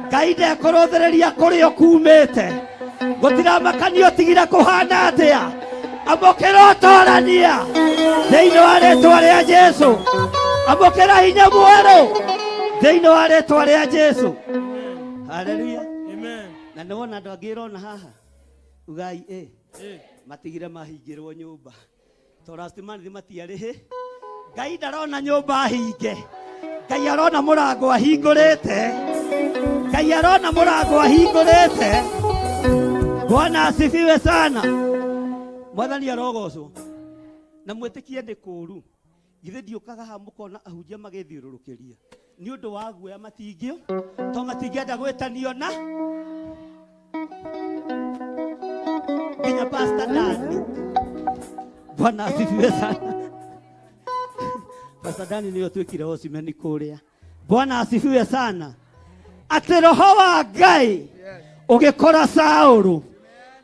Ngai ndekũrũthĩrĩria kũrĩa ũkumĩte. Gũtiramakania ũtigire kũhana atĩa. Amũkĩra ũtorania thĩinĩ wa rĩtwa rĩa Jesu. Amũkĩra hinya mwerũ thĩinĩ wa rĩtwa rĩa Jesu. Haleluya. Na nĩ wona andũ angĩ ĩrona haha, ugai ĩ matigire mahingĩrwo nyũmba to last month matiarĩ hĩ. Ngai ndarona nyũmba hinge, Ngai arona mũrango ahingũrĩte, Ngai arona mũrango ahingũrĩte. Bwana asifiwe sana. Mwathani arogocwo. Na mwĩtĩkie nĩ kũũru. Githĩ ndiũkaga haha mũkona ahunjia magĩthiũrũrũkĩria nĩ ũndũ wa guoya, matingĩo to matingĩenda gwĩtanio na nginya Pastor Dani. Bwana asifiwe sana. Pastor Dani nĩwe ũtuĩkire ocimeni kũrĩa. Bwana asifiwe sana. Atĩ roho wa Ngai ũgĩkora Saũlũ,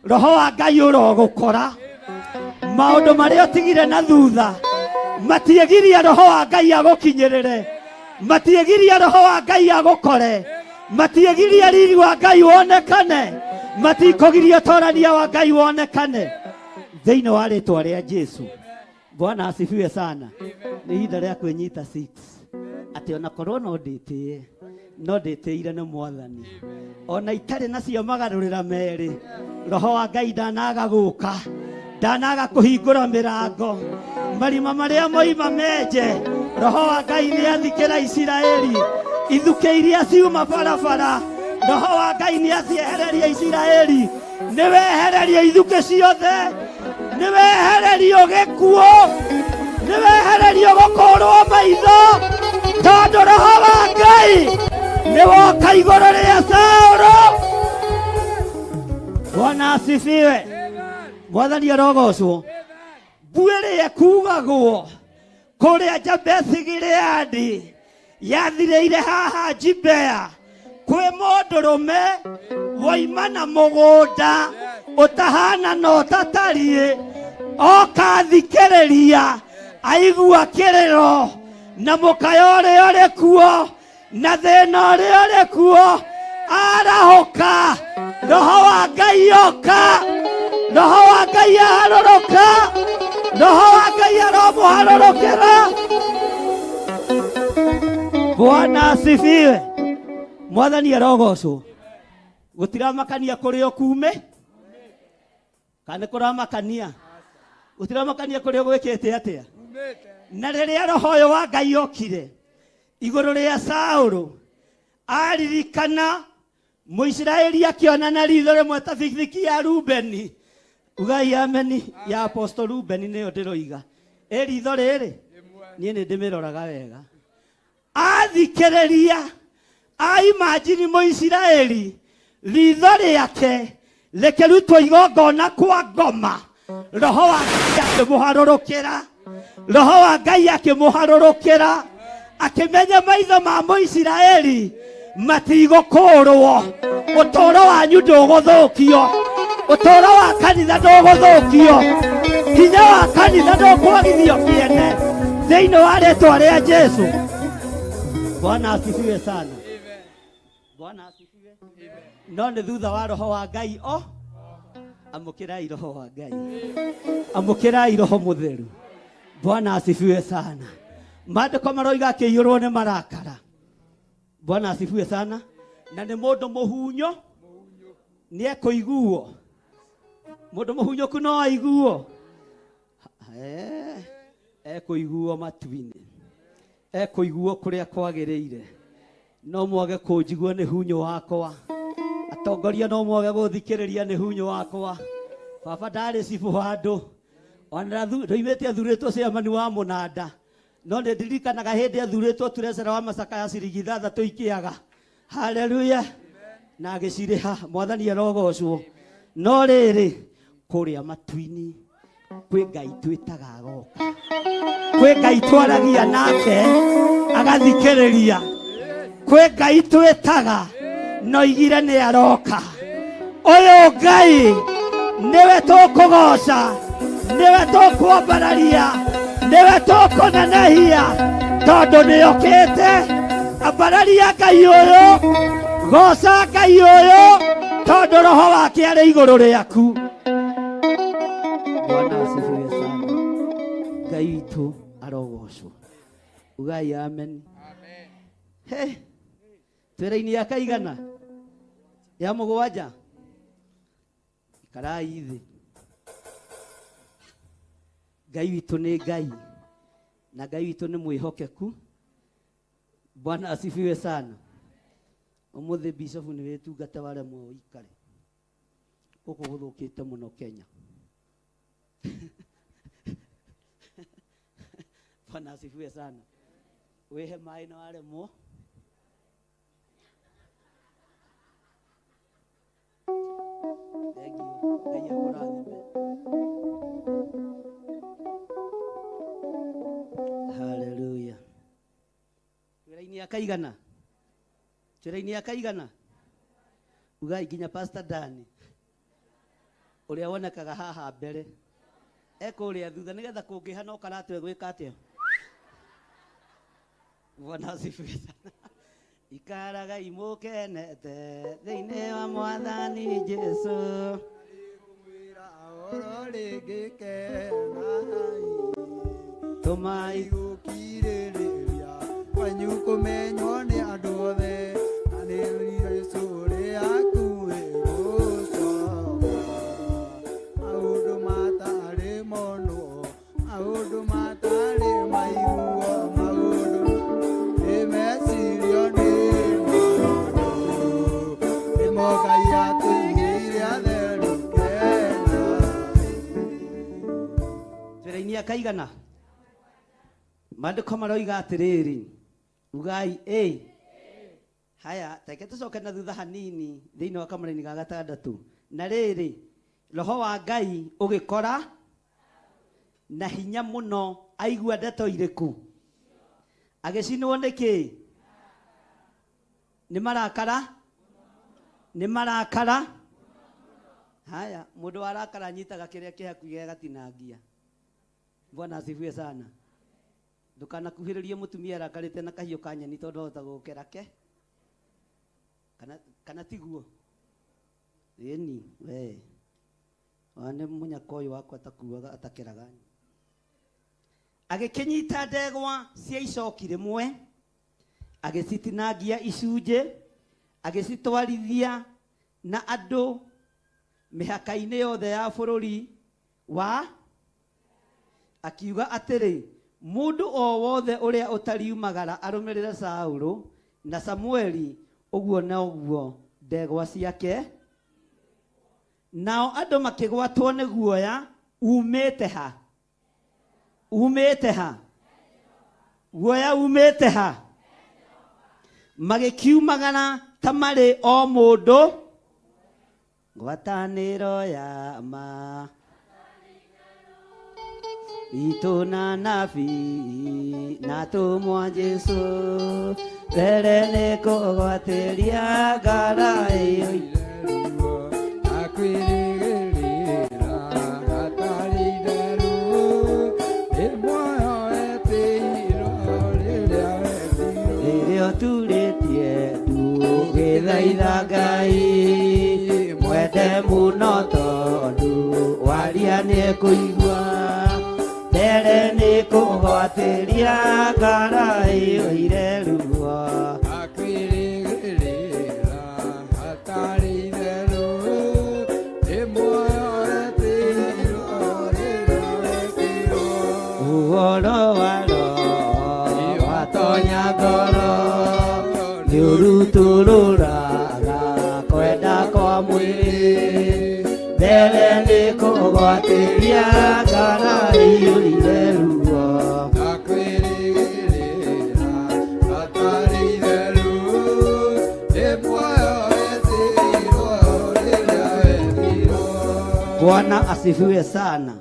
roho wa Ngai ũrogũkora. Maũndũ marĩa ũtigire na thutha matiĩgiria roho wa Ngai agũkinyĩrĩre, matiĩgiria roho wa Ngai agũkore, matiĩgiria riri wa Ngai wonekane, matikũgiria ũtorania wa Ngai wonekane thĩinĩ wa rĩtwa rĩa Jesu. Bwana asifiwe sana. Nĩ ihinda rĩa kwĩnyita 6 atĩ ona korwo no ndĩtĩe, no ndĩtĩire nĩ Mwathani, ona itarĩ nacio magarũrĩra merĩ, roho wa Ngai ndanaga gũka, ndanaga kũhingũra mĩrango, marima marĩa moima menje. Roho wa Ngai nĩ athikĩra Isiraeli ithukĩ iria ciuma barabara. Roho wa Ngai nĩ aciehereria Isiraeli, nĩ wehererio ithukĩ ciothe, nĩ wehererio gĩkuũ. Nĩ wehererio gũkũrwo maitho, tondũ roho wa Ngai nĩ woka igũrũ rĩa Saũlũ. Bwana asifiwe. Mwathani arogocwo. Mbu ĩrĩa ĩkugagwo kũrĩa Jabesi Gileadi yathirĩire haha Gibea kwĩ mũndũrũme woima na mũgũnda ũtahana na ũtatariĩ, oka thikĩrĩria aigua kĩrĩro na mũkayo ũrĩa ũrĩ kuo na thĩna ũrĩa ũrĩ kuo, arahũka. Roho wa Ngai oka, roho wa Ngai aharũrũka, roho wa Ngai aromũharũrũkĩra. Bwana asifiwe. Mwathani arogocwo. Gũtiramakania kũrĩa ũkume kana nĩ kũramakania, gũtiramakania kũrĩa gwĩkĩte atĩa. Na rĩrĩa roho ũyũ wa Ngai okire igũrũ rĩa Saũlũ, aririkana Mũisiraeli akĩona na ritho rĩmwe ta bikibiki ya Rubeni. Ugai ameni. Ya Apostle Rubeni nĩyo ndĩroiga. Ĩ ritho rĩrĩ niĩ nĩ ndĩmĩroraga wega. Athikĩrĩria aimajini Mũisiraeli ritho rĩake rĩkĩrutwo igongona kwa ngoma, roho wa Ngai akĩmũharũrũkĩra, roho wa Ngai akĩmũharũrũkĩra, akĩmenya maitho ma Mũisiraeli matigũkũrwo. Ũtũũro wanyu ndũgũthũkio, ũtũũro wa kanitha ndũgũthũkio, hinya wa kanitha ndũkwagithio kĩene thĩinĩ wa rĩtwa rĩa Jesu. Bwana asifiwe sana. Bwana asifiwe. No nĩ thutha wa roho wa Ngai o amũkĩrai roho wa Ngai, amũkĩrai roho mũtheru. Bwana asifiwe sana. Maandĩko maroiga akĩiyũrwo nĩ marakara. Bwana asifiwe sana. Na nĩ mũndũ mũhunyo nĩ ekũiguo. Mũndũ mũhunyũku no aiguo. Ekũiguo matu-inĩ, ekũiguo kũrĩa kwagĩrĩire. No mwage kũnjigua nĩ hunyũ wakwa, atongoria no mwage gũthikĩrĩria nĩ hunyũ wakwa. Baba ndarĩ cibũ handũ ona ndoimĩte athurĩtwo chairman wa mũnanda, no nĩ ndirikanaga hĩndĩ athurĩtwo treasurer wa macaka ya ciringi ithathatũ ikĩaga. Haleluya. Na agĩcirĩha. Mwathani arogocwo. No rĩrĩ, kũrĩa matu-inĩ kwĩ Ngai twĩtaga agoka, kwĩ Ngai twaragia nake agathikĩrĩria, kwĩ Ngai twĩtaga noigire nĩ aroka. Ũyũ Ngai nĩwe tũkũgoca, nĩwe tũkwambararia, nĩwe tũkũnenehia, tondũ nĩokĩte. Ambararia Ngai ũyũ, goca Ngai ũyũ, tondũ roho wake arĩ igũrũ rĩaku. Bwana asifiwe sana. Ngai witũ arogocwo. Ugai amen. He, twĩra-inĩ ya kaigana ya mũgwanja, ikarai thĩ. Ngai witũ nĩ Ngai na Ngai witũ nĩ mwĩhokeku. Bwana asifiwe sana. Ũmũthĩ bishofu nĩ wĩtungata waremwo ũikare gũkũ gũthũkĩte mũno Kenya. Bwana asifiwe sana. Wĩhe maĩ na waremwo. Thank you. Ngai akũrathime. Hallelujah. Twĩra-inĩ akaigana. Twĩra-inĩ akaigana. Ugai nginya Pastor Dani ũrĩa wonekaga haha mbere ekũrĩa thutha nĩgetha kũngĩha no karatwe gwĩka atĩa. Bwana asifiwe sana. Ikaragai mũkenete thĩinĩ wa Mwathani Jesu. Oro rĩngĩ kenai. Tũmai gũkirĩrĩria kwanyu kũmenywo nĩ andũ othe, na nĩ Jesũ ũrĩa hakuhĩ gũcoka. Maũndũ matarĩ monwo, maũndũ matarĩ maiguo, maũndũ nĩ mecirio nĩ mũndũ, nĩmo Ngai atũigĩire atheru kenai. Twĩra-inĩ akaigana. Maandĩko maroiga atĩrĩrĩ, ugai ĩ haya, reke tũcoke na thutha hanini thĩinĩ wa kamũraini ga gatandatũ. Na rĩrĩ, roho wa Ngai ũgĩkora na hinya mũno aigua ndeto irĩkũ? Agĩcinwo nĩ kĩĩ? Nĩ marakara? Nĩ marakara? Haya, mũndũ warakara anyitaga kĩrĩa kĩ hakuhĩ agatinangia. Bwana asifiwe sana. Ndũkanakuhĩrĩrie mũtumia arakarĩte na kahiũ ka nyeni tondũ ahota gũgũkera ke. Kana, kana tiguo? Ĩni, we. Ona nĩ mũnyaka ũyũ wakwa atakuaga atakeraga. Agĩkĩnyita ndegwa cia icoki rĩmwe, agĩcitinangia icunjĩ, agĩcitwarithia na andũ mĩhaka-inĩ yothe ya bũrũri wa akiuga atĩrĩ, Mũndũ o wothe ũrĩa ũtariumagara arũmĩrĩre Saũlũ na Samũeli, ũguo noguo ndegwa ciake. Nao andũ makĩgwatwo nĩ guoya uumĩte ha? Uumĩte ha? Guoya uumĩte ha? Magĩkiumagara ta marĩ o mũndũ Ngwatanĩro ya ma itũ na nabii na tũmwa Jesũ mbere nĩ kũgwatĩria ngara ĩyo rĩrĩa ũturĩtie ndũgĩthaitha Ngai mwende mũno tondũ waria nĩekũigua mbere nĩ kũgwatĩria ngara ĩiyũire ruo ũhoro wa roho watonya ngoro nĩũrutũrũraga kwenda kwa mwĩrĩ mbere nĩ kũgwatĩria ngara iyũire ruo Bwana asifiwe sana.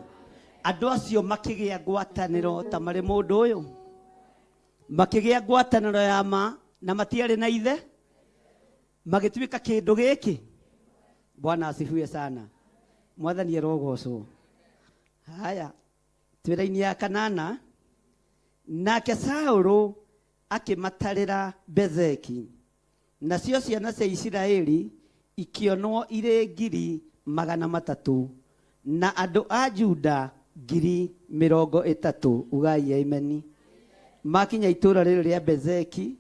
Andũ acio makĩgĩa ngwatanĩro ta marĩ mũndũ ũyũ, makĩgĩa ngwatanĩro ya ma na matiarĩ na ithe, magĩtuĩka kĩndũ gĩkĩ. Bwana asifiwe sana. Mwathani arogocwo. Haya, twĩra-inĩ ya kanana, nake Saũlũ akĩmatarĩra Bezeki, nacio ciana cia Isiraeli ikĩonwo irĩ 300,000, na andũ a Juda 30,000. Ugai ameni. Makinya itũũra rĩrĩ rĩa Bezeki,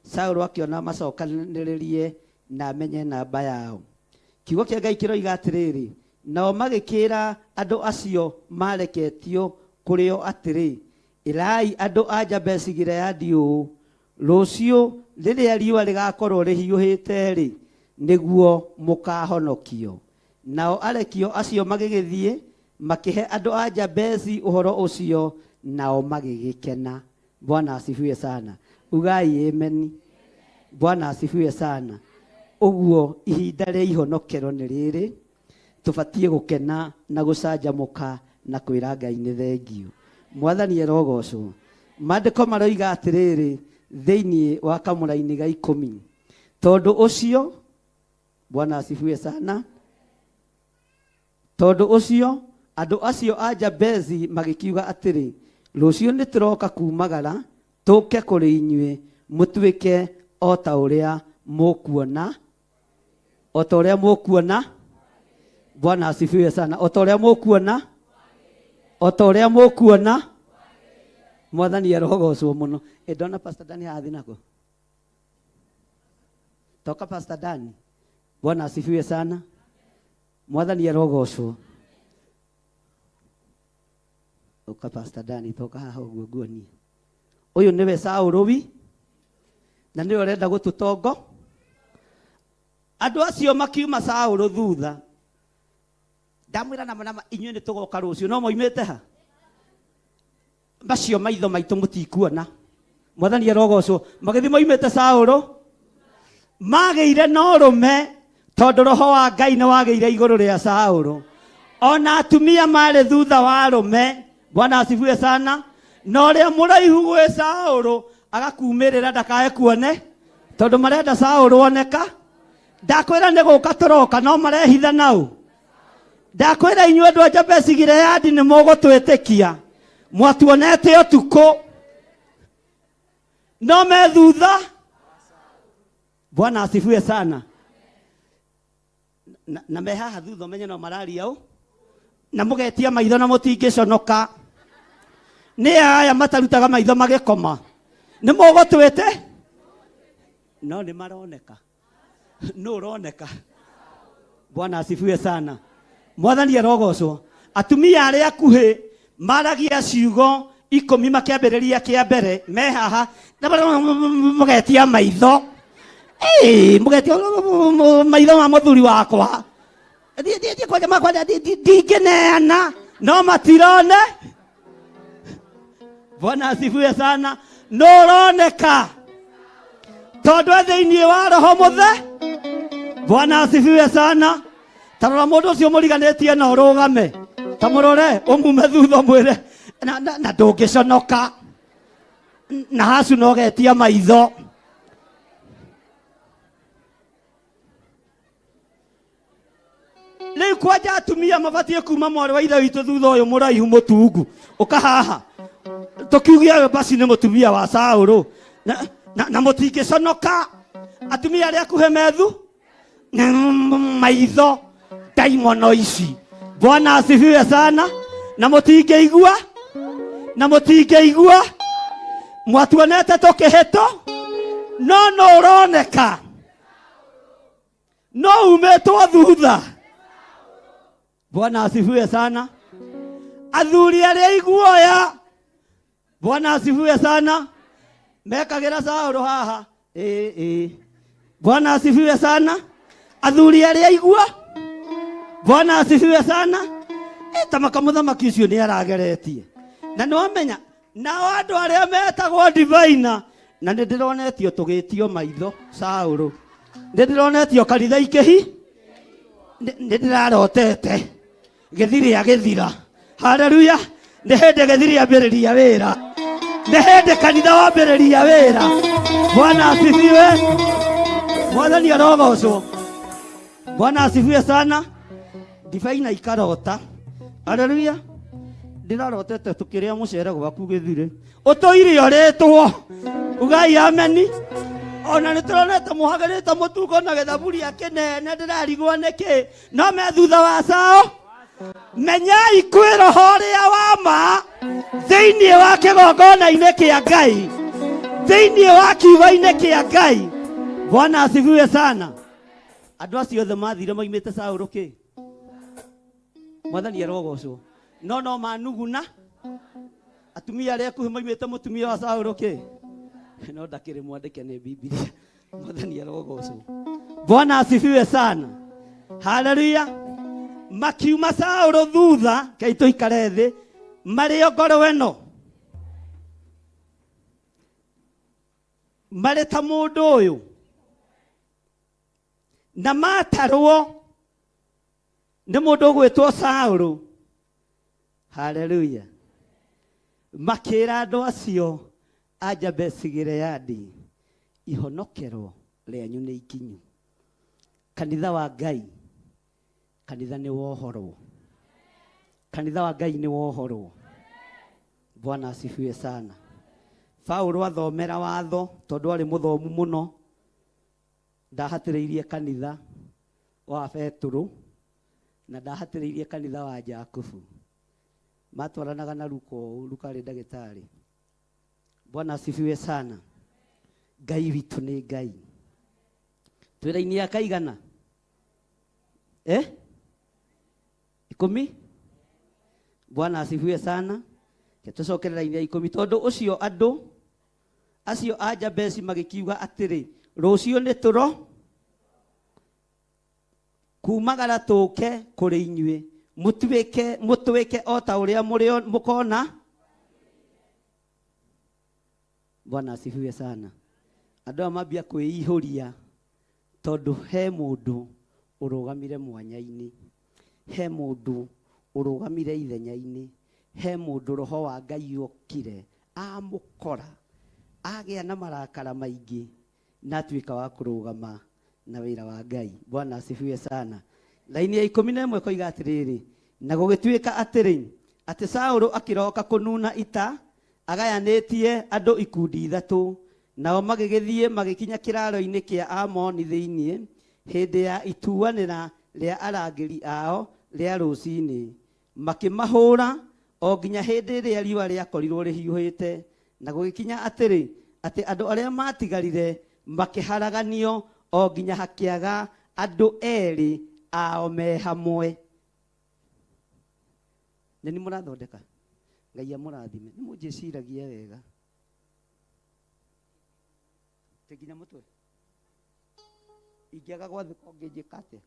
Saũlũ akĩona macokanĩrĩrie na amenye namba yao. Kiugo kĩa Ngai kĩroiga atĩrĩrĩ, nao magĩkĩĩra andũ acio maareketio kũrĩ o atĩrĩ, Ĩrai andũ a Jabeshi-Gileadi ũũ, 'Rũciũ rĩrĩa riũa rĩgaakorũo rĩhiũhĩte-rĩ, nĩguo mũkaahonokio. Nao arekio acio magĩgĩthiĩ, makĩhe andũ a Jabeshi ũhoro ũcio, nao magĩgĩkena. Bwana asifiwe sana. Ugai ameni. Bwana asifiwe sana. Ũguo ihinda rĩa ihonokero nĩ rĩrĩ, tũbatiĩ gũkena na gũcanjamũka na kwĩra Ngai nĩ thengiũ. Mwathani arogocwo. Maandĩko maroiga atĩrĩrĩ thĩinĩ wa kamũraini ga ikũmi, tondũ ũcio, Bwana asifiwe sana. Tondũ ũcio andũ acio a Jabezi magĩkiuga atĩrĩ, Rũciũ nĩtũroka kuumagara tũũke kũrĩ inyuĩ, mũtuĩke o ta ũrĩa mũkuona, o ta ũrĩa mũkuona. Bwana asifiwe sana. O ta ũrĩa mũkuona, o ta ũrĩa mũkuona. Mwathani arogocwo mũno. Ĩ ndona Pastor Dani haha thiĩ nako. Toka Pastor Dani. Bwana asifiwe sana. Mwathani arogocwo. Ũka Pastor Dani toka haha ũguo nguonie. Ũyũ nĩwe Saũlũ wi na nĩwe ũrenda gũtũtongo. Andũ acio makiuma Saũlũ thutha. Ndamwĩra nama nama inyuĩ nĩ tũgoka rũciũ no moimĩte ha? Macio maitho maitũ mũtikuona. Mwathani arogocwo. Magĩthiĩ moimĩte Saũlũ, magĩire na ũrũme tondũ roho wa Ngai nĩ wagĩire igũrũ rĩa Saũlũ. Ona atumia marĩ thutha wa arũme. Bwana asifiwe sana. Na ũrĩa mũraihu gwĩ Saũlũ agakumĩrĩra ndakae kuone, tondũ marenda Saũlũ oneka. Ndakwĩra nĩ gũka tũroka, no marehitha nau. Ndakwĩra inyuĩ andũ a Jabesi Gileadi nĩ mũgũtwĩtĩkia. Mwatuonete ũtukũ, no me thutha. Bwana asifiwe sana. Na, na me haha thutha ũmenye no mararia ũ na mũgetia maitho na mũtingĩconoka. Nĩ aya matarutaga maitho magĩkoma. Nĩ mũgũtwĩte no nĩ maroneka. Nũ ũroneka? Bwana asifiwe sana. Mwathani arogocwo. Atumia arĩa akuhĩ maragia ciugo ikũmi makĩambĩrĩria kĩa mbere me haha mũgetia maitho. Ĩĩ, mũgetia maitho ma mũthuri wakwa. Thiĩ thiĩ thiĩ kwanja makwa ndingĩneana no matirone. Bwana asifiwe sana. No ũroneka tondũ e thĩinĩ wa roho mũthe. Bwana asifiwe sana. Ta rora mũndũ ũcio mũriganĩtie na ũrũgame, ta mũrore ũmume thutha ũmwĩre na, na, na ndũngĩconoka na hacu no getia maitho. Rĩu kwanja atumia mabatiĩ kuma mwarĩ wa ithe witũ thutha ũyũ mũraihu mũtungu ũka haha tũkiuge ũyũ basi nĩ mũtumia wa Saũlũ na, na, na mũtingĩconoka atumia arĩa akuhĩ methu maitho ndaimono ici. Bwana asifiwe sana. Na mũtingĩigua na mũtingĩigua mwatuonete tũkĩhĩtwo no no ũroneka no umĩtwo thutha. Bwana asifiwe sana. Athuri arĩa iguoya, Bwana asifiwe sana, mekagĩra Saũlũ haha. Ĩĩ ĩĩ. Bwana asifiwe sana. Athuri arĩa igua, Bwana asifiwe sana. Ĩ, ta maka mũthamaki ũcio nĩ arageretie. Na nĩ wamenya nao andũ arĩa metagwo divaina, na nĩ ndĩronetio tũgĩtio maitho Saũlũ, nĩ ndĩronetio kanitha ikĩhi, nĩ ndĩrarotete gĩthiri agĩthira. Haleluya! Nĩ hĩndĩ gĩthiri ambĩrĩria wĩra, nĩ hĩndĩ kanitha wambĩrĩria wĩra. Bwana asifiwe. Mwathani arogocwo. Bwana asifiwe sana. Divaina ikarota. Haleluya! Ndĩrarotete tũkĩrĩa mũcere gwaku gĩthirĩ ũtũire ũrĩtwo. Ugai ameni. Ona nĩ tũronete mũhagĩrĩte mũtungo na gĩthaburia kĩnene, ndĩrarigwo nĩkĩ no me thutha wa sao. Menyai kwĩ roho ũrĩa wa ma thĩinĩ wa kĩgongona-inĩ kĩa Ngai, thĩinĩ wa kiugo-inĩ kĩa Ngai. Bwana asifiwe sana. Andũ acio othe mathire moimĩte Saũlũ kĩ? Mwathani arogocwo. No no manuguna atumia arĩa akuhĩ moimĩte mũtumia wa Saũlũ kĩ? No ndakĩrĩ mwandĩke nĩ Bibilia. Mwathani arogocwo. Bwana asifiwe sana. Haleluya. Makiuma Saũlũ thutha, kei tũikare thĩ, marĩ o ngoro ĩno. Marĩ ta mũndũ ũyũ. Na matarwo nĩ mũndũ ũgwĩtwo Saũlũ. Haleluya. Makĩra andũ acio a Jabesi Gileadi, ihonokero rĩanyu nĩ ikinyu. Kanitha wa Ngai, kanitha nĩ wohorwo. Kanitha wa Ngai nĩ wohorwo. Bwana asifiwe sana. Paulo athomera watho tondũ arĩ mũthomu mũno, ndahatĩrĩirie kanitha wa Petero na ndahatĩrĩirie kanitha wa Jakubu. Matwaranaga na Luka ũũ, Luka arĩ ndagĩtarĩ. Bwana asifiwe sana. Ngai witũ nĩ Ngai. Twĩra-inĩ ya kaigana? 10? Bwana asifiwe sana. Tũcokerera raini ya 10. Tondũ ũcio andũ acio a Jabesi magĩkiuga atĩrĩ, rũciũ nĩ tũro kumagara tũke kũrĩ inyuĩ, mũtuĩke o ta ũrĩa mũkona. Bwana asifiwe sana. Andũ aya mambia kwĩihũria tondũ he mũndũ ũrũgamire mwanya-inĩ, he mũndũ ũrũgamire ithenya-inĩ, he mũndũ roho wa Ngai okire amũkora agĩa na marakara maingĩ na atuĩka wa kũrũgama na wĩra wa Ngai. Bwana asifiwe sana. Laini ya 11 koiga atĩrĩrĩ, na gũgĩtuĩka atĩrĩ, atĩ Saũlũ akĩroka kũnuna ita agayanĩtie andũ ikundi ithatũ, nao magĩgĩthiĩ magĩkinya kĩraaro-inĩ kĩa Amoni thĩinĩ hĩndĩ ya ituanĩra rĩa arangĩri ao rĩa rũcinĩ, makĩmahũra o nginya hĩndĩ ĩrĩa riũa rĩakorirwo rĩhiũhĩte. Na gũgĩkinya atĩrĩ, atĩ andũ arĩa maatigarire makĩharaganio o nginya hakĩaga andũ erĩ ao me hamwe. Nĩ nĩ mũrathondeka? Ngai amũrathime. Nĩ mũnjĩciragia wega. Tĩ nginya mũtwe. Ingĩaga gwathĩka ũngĩnjĩka atĩa?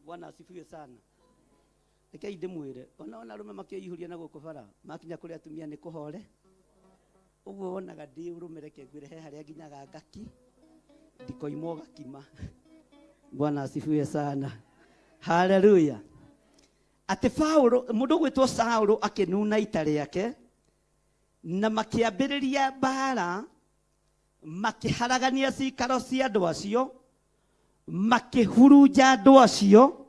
Bwana asifiwe sana. Rekei ndĩmwĩre, ona ona arũme makĩihũria na gũkũ bara, makinya kũrĩ atumia nĩ kũhore. Ũguo wonaga ndĩ ũrũme, reke ngwĩre he harĩa nginyaga ngaki, ndikoimwo gakima. Bwana asifiwe sana. Haleluya. Atĩ Paulo, mũndũ ũgwĩtwo Saũlũ akĩnuna ita rĩake, na makĩambĩrĩria mbara, makĩharagania cikaro cia andũ acio, makĩhurunja andũ acio,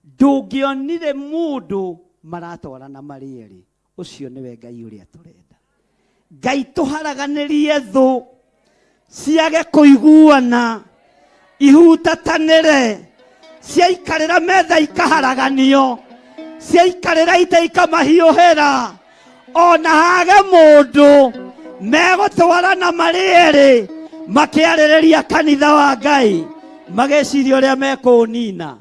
ndũngĩonire mũndũ maratwarana marĩ erĩ. Ũcio nĩwe Ngai ũrĩa tũrenda. Ngai tũharaganĩrie thũ ciage kũiguana, ihutatanĩre, ciaikarĩra metha ikaharaganio, ciaikarĩra ita ikamahiũhĩra, ona hage mũndũ megũtwarana marĩ erĩ makĩarĩrĩria kanitha wa Ngai, magĩciria ũrĩa mekũũnina.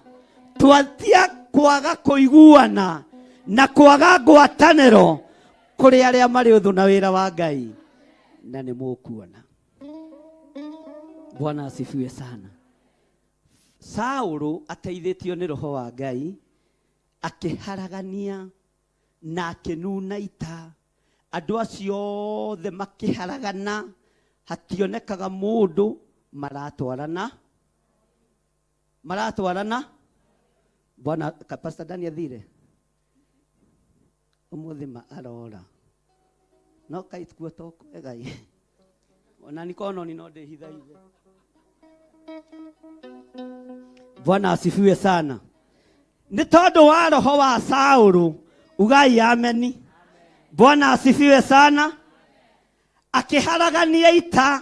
Twatia kwaga kũiguana na kwaga ngwatanĩro kũrĩ arĩa marĩ ũthũ na wĩra wa Ngai, na nĩ mũkuona. Bwana asifiwe sana. Saũlũ ateithĩtio nĩ roho wa Ngai akĩharagania na akĩnuna ita, andũ acio othe makĩharagana, hationekaga mũndũ maratwarana maratwarana. Bwana ka Pastor Dani athire umuthi ma arora no kai kuo to kwega ĩ. Ona ni kononi no ndĩhithaithe. Bwana asifiwe sana. Nĩ tondũ wa roho wa Saũlũ, ugai ameni. Bwana asifiwe sana. Akĩharagania ita,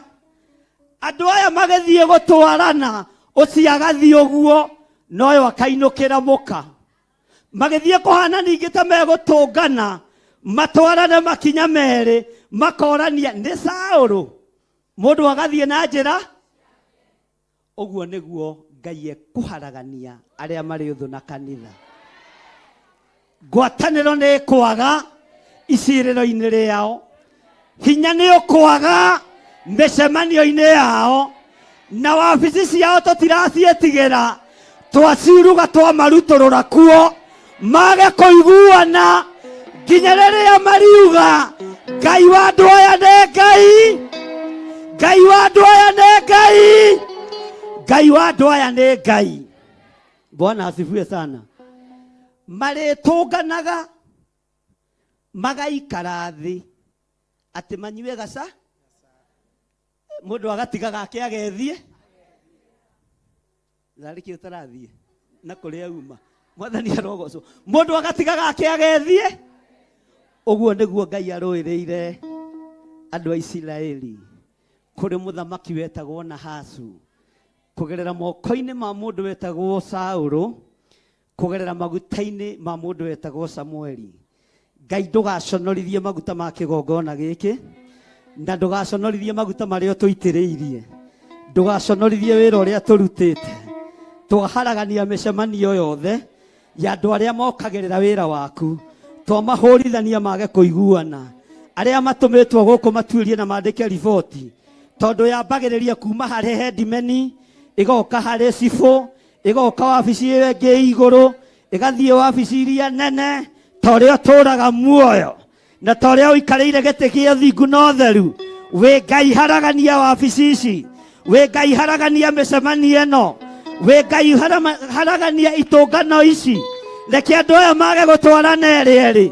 andũ aya magĩthiĩ gũtwarana, ũcio agathiĩ ũguo noyo akainũkĩra mũka. Magĩthiĩ kũhana ningĩ ta megũtũngana, matwarane makinya merĩ, makorania nĩ Saũlũ. Mũndũ agathiĩ na njĩra ũguo. Nĩguo Ngai ekũharagania arĩa marĩ ũthũ na kanitha. Ngwatanĩro nĩ ĩkwaga icirĩro-inĩ rĩao, hinya nĩ ũkwaga mĩcemanio-inĩ yao, na wabici ciao tũtiraciĩtigĩra, twaciuruga twamarutũrũra kuo mage kũiguana nginya rĩrĩa mariuga Ngai wa andũ aya nĩ Ngai, Ngai wa andũ aya nĩ Ngai, Ngai wa andũ aya nĩ Ngai. Bwana asifiwe sana. Marĩtũnganaga magaikara thĩ atĩ manyue gaca, mũndũ agatiga gake agethiĩ narĩ kĩ ũtarathiĩ na kũrĩa uma. Mwathani arogocwo. Mũndũ agatiga gake agethiĩ. Ũguo nĩguo Ngai arũĩrĩire andũ a Isiraeli kũrĩ mũthamaki wetagwo Nahasu, kũgerera moko-inĩ ma mũndũ wetagwo Saũlũ, kũgerera maguta-inĩ ma mũndũ wetagwo Samueli. Ngai ndũgaconorithie maguta ma kĩgongona gĩkĩ, na ndũgaconorithie maguta marĩa ũtũitĩrĩirie, ndũgaconorithie wĩra ũrĩa tũrutĩte. Twaharagania mĩcemanio yothe ya andũ arĩa mokagĩrĩra wĩra waku, twamahũrithania mage kũiguana, arĩa matũmĩtwo gũkũ matuĩrie na mandĩke riboti, tondũ yambagĩrĩria kuma harĩ hedimeni, ĩgoka harĩ cibũ, ĩgoka wabici ĩyo ĩngĩ ĩ igũrũ, ĩgathiĩ wabici iria nene. Ta ũrĩa ũtũũraga muoyo na ta ũrĩa ũikarĩire gĩtĩ gĩa ũthingu na ũtheru, wĩ Ngai haragania wabici ici, wĩ Ngai haragania mĩcemanio ĩno, wĩ Ngai haragania itũngano ici. Reke andũ aya mage gũtwarana erĩ erĩ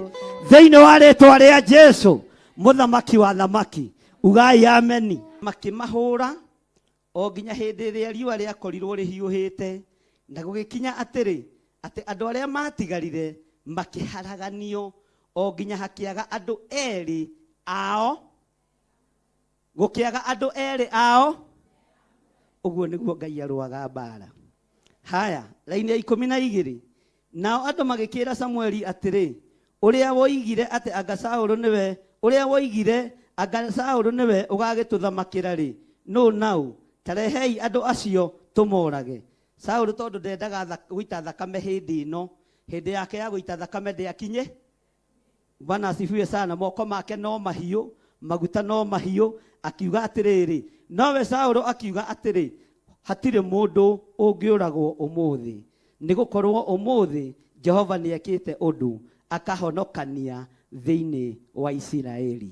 thĩinĩ wa rĩtwa rĩa Jesu, mũthamaki wa thamaki. Ugai ameni. Makĩmahũra o nginya hĩndĩ ĩrĩa riũa rĩakorirwo rĩhiũhĩte. Na gũgĩkinya atĩrĩ, atĩ andũ arĩa maatigarire makĩharaganio o nginya hakĩaga andũ erĩ ao, gũkĩaga andũ erĩ ao. Ũguo nĩguo Ngai arũaga mbaara. Haya, raini ya 12. Nao andũ magĩkĩĩra Samueli atĩrĩ, Ũrĩa woigire atĩ anga Saũlũ nĩwe, ũrĩa woigire anga Saũlũ nĩwe ũgagĩtũthamakĩra-rĩ, nũ na ũ? Ta rehei andũ acio tũmorage. Saũlũ tondũ ndendaga gũita thakame hĩndĩ ĩno, hĩndĩ yake ya gũita thakame ndĩakinyĩ. Bwana asifiwe sana. Moko make no mahiũ, maguta no mahiũ. Akiuga atĩrĩrĩ, nowe Saũlũ akiuga atĩrĩ, hatirĩ mũndũ ũngĩũragwo ũmũthĩ, nĩ gũkorwo ũmũthĩ Jehova nĩekĩte ũndũ akahonokania thĩinĩ wa Isiraeli.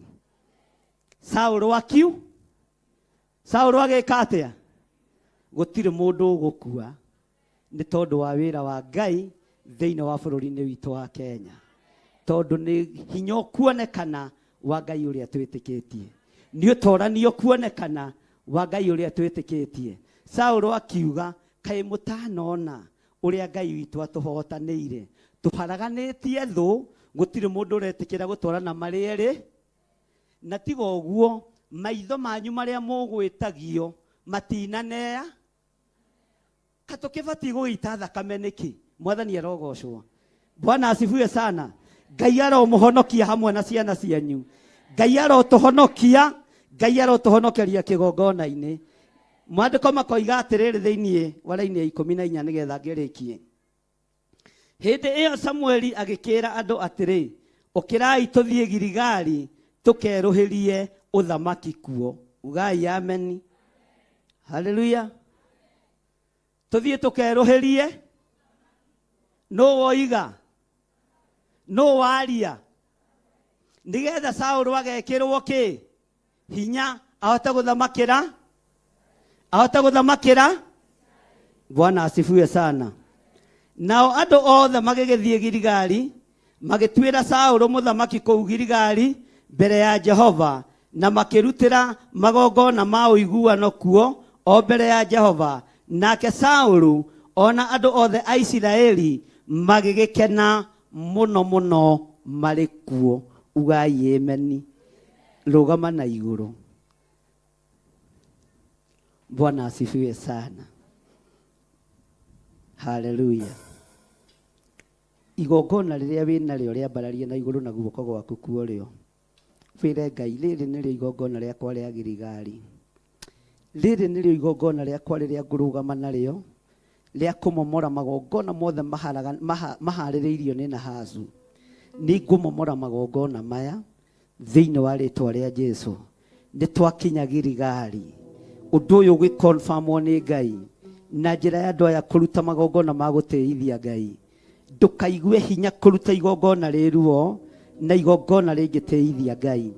Saũlũ akiu Saũlũ agĩka atĩa? Gũtirĩ mũndũ ũgũkua nĩ tondũ wa wĩra wa Ngai thĩinĩ wa bũrũri-inĩ witũ wa Kenya, tondũ nĩ hinya ũkuonekana wa Ngai ũrĩa twĩtĩkĩtie, nĩ ũtorani ũkuonekana wa Ngai ũrĩa twĩtĩkĩtie. Saũlũ akiuga, kaĩ mũtanona ũrĩa Ngai witũ atũhotanĩire? Tũharaganĩtie thũ, gũtirĩ mũndũ ũretĩkĩra gũtwarana marĩ erĩ. Na tiga ũguo, maitho manyu marĩa mũgwĩtagio matinaneya. Ka tũkĩbatiĩ gũgĩita thakame nĩkĩ? Mwathani arogocwo. Bwana asifiwe sana. Ngai aromũhonokia hamwe na ciana cianyu. Ngai arotũhonokia, Ngai arotũhonokeria kĩgongona-inĩ. Maandĩko makoiga atĩrĩrĩ thĩinĩ wa raini ya 14 nĩgetha ngĩrĩkie. Hĩndĩ ĩyo Samueli agĩkĩĩra andũ atĩrĩ, Ũkĩrai tũthiĩ Giligali tũkerũhĩrie ũthamaki kuo. Ugai ameni. Haleluya. Tũthiĩ tũkerũhĩrie. Nũ woiga? Nũ waria? Nĩgetha Saũlũ agekĩrwo kĩ? Hinya ahote gũthamakĩra, ahote gũthamakĩra. Bwana asifiwe sana. Nao andũ othe magĩgĩthiĩ Giligali, magĩtuĩra Saũlũ mũthamaki kũu Giligali mbere ya Jehova, na makĩrutĩra magongona ma ũiguano kuo o mbere ya Jehova. Nake Saũlũ o na andũ othe a Isiraeli magĩgĩkena mũno mũno marĩ kuo. Ugai ameni. Rũgama na igũrũ. Bwana asifiwe sana. Haleluya. Igongona rĩrĩa wĩ narĩo rĩambararie na igũrũ na guoko gwaku kuorĩo. Wĩre Ngai, rĩrĩ nĩrĩo igongona rĩakwa rĩa Giligali. Rĩrĩ nĩrĩo igongona rĩakwa rĩrĩa ngũrũgama narĩo rĩa kũmomora magongona mothe maharĩrĩirio nĩ Nahazu. Nĩ ngũmomora magongona maya thĩinĩ wa rĩtwa rĩa Jesu. Nĩ twakinya Giligali. Ũndũ ũyũ ũgĩkonfamwo nĩ Ngai na njĩra ya andũ aya kũruta magongona ma gũtĩithia Ngai. Ndũkaigue hinya kũruta igongona rĩ ruo na igongona rĩngĩtĩithia Ngai,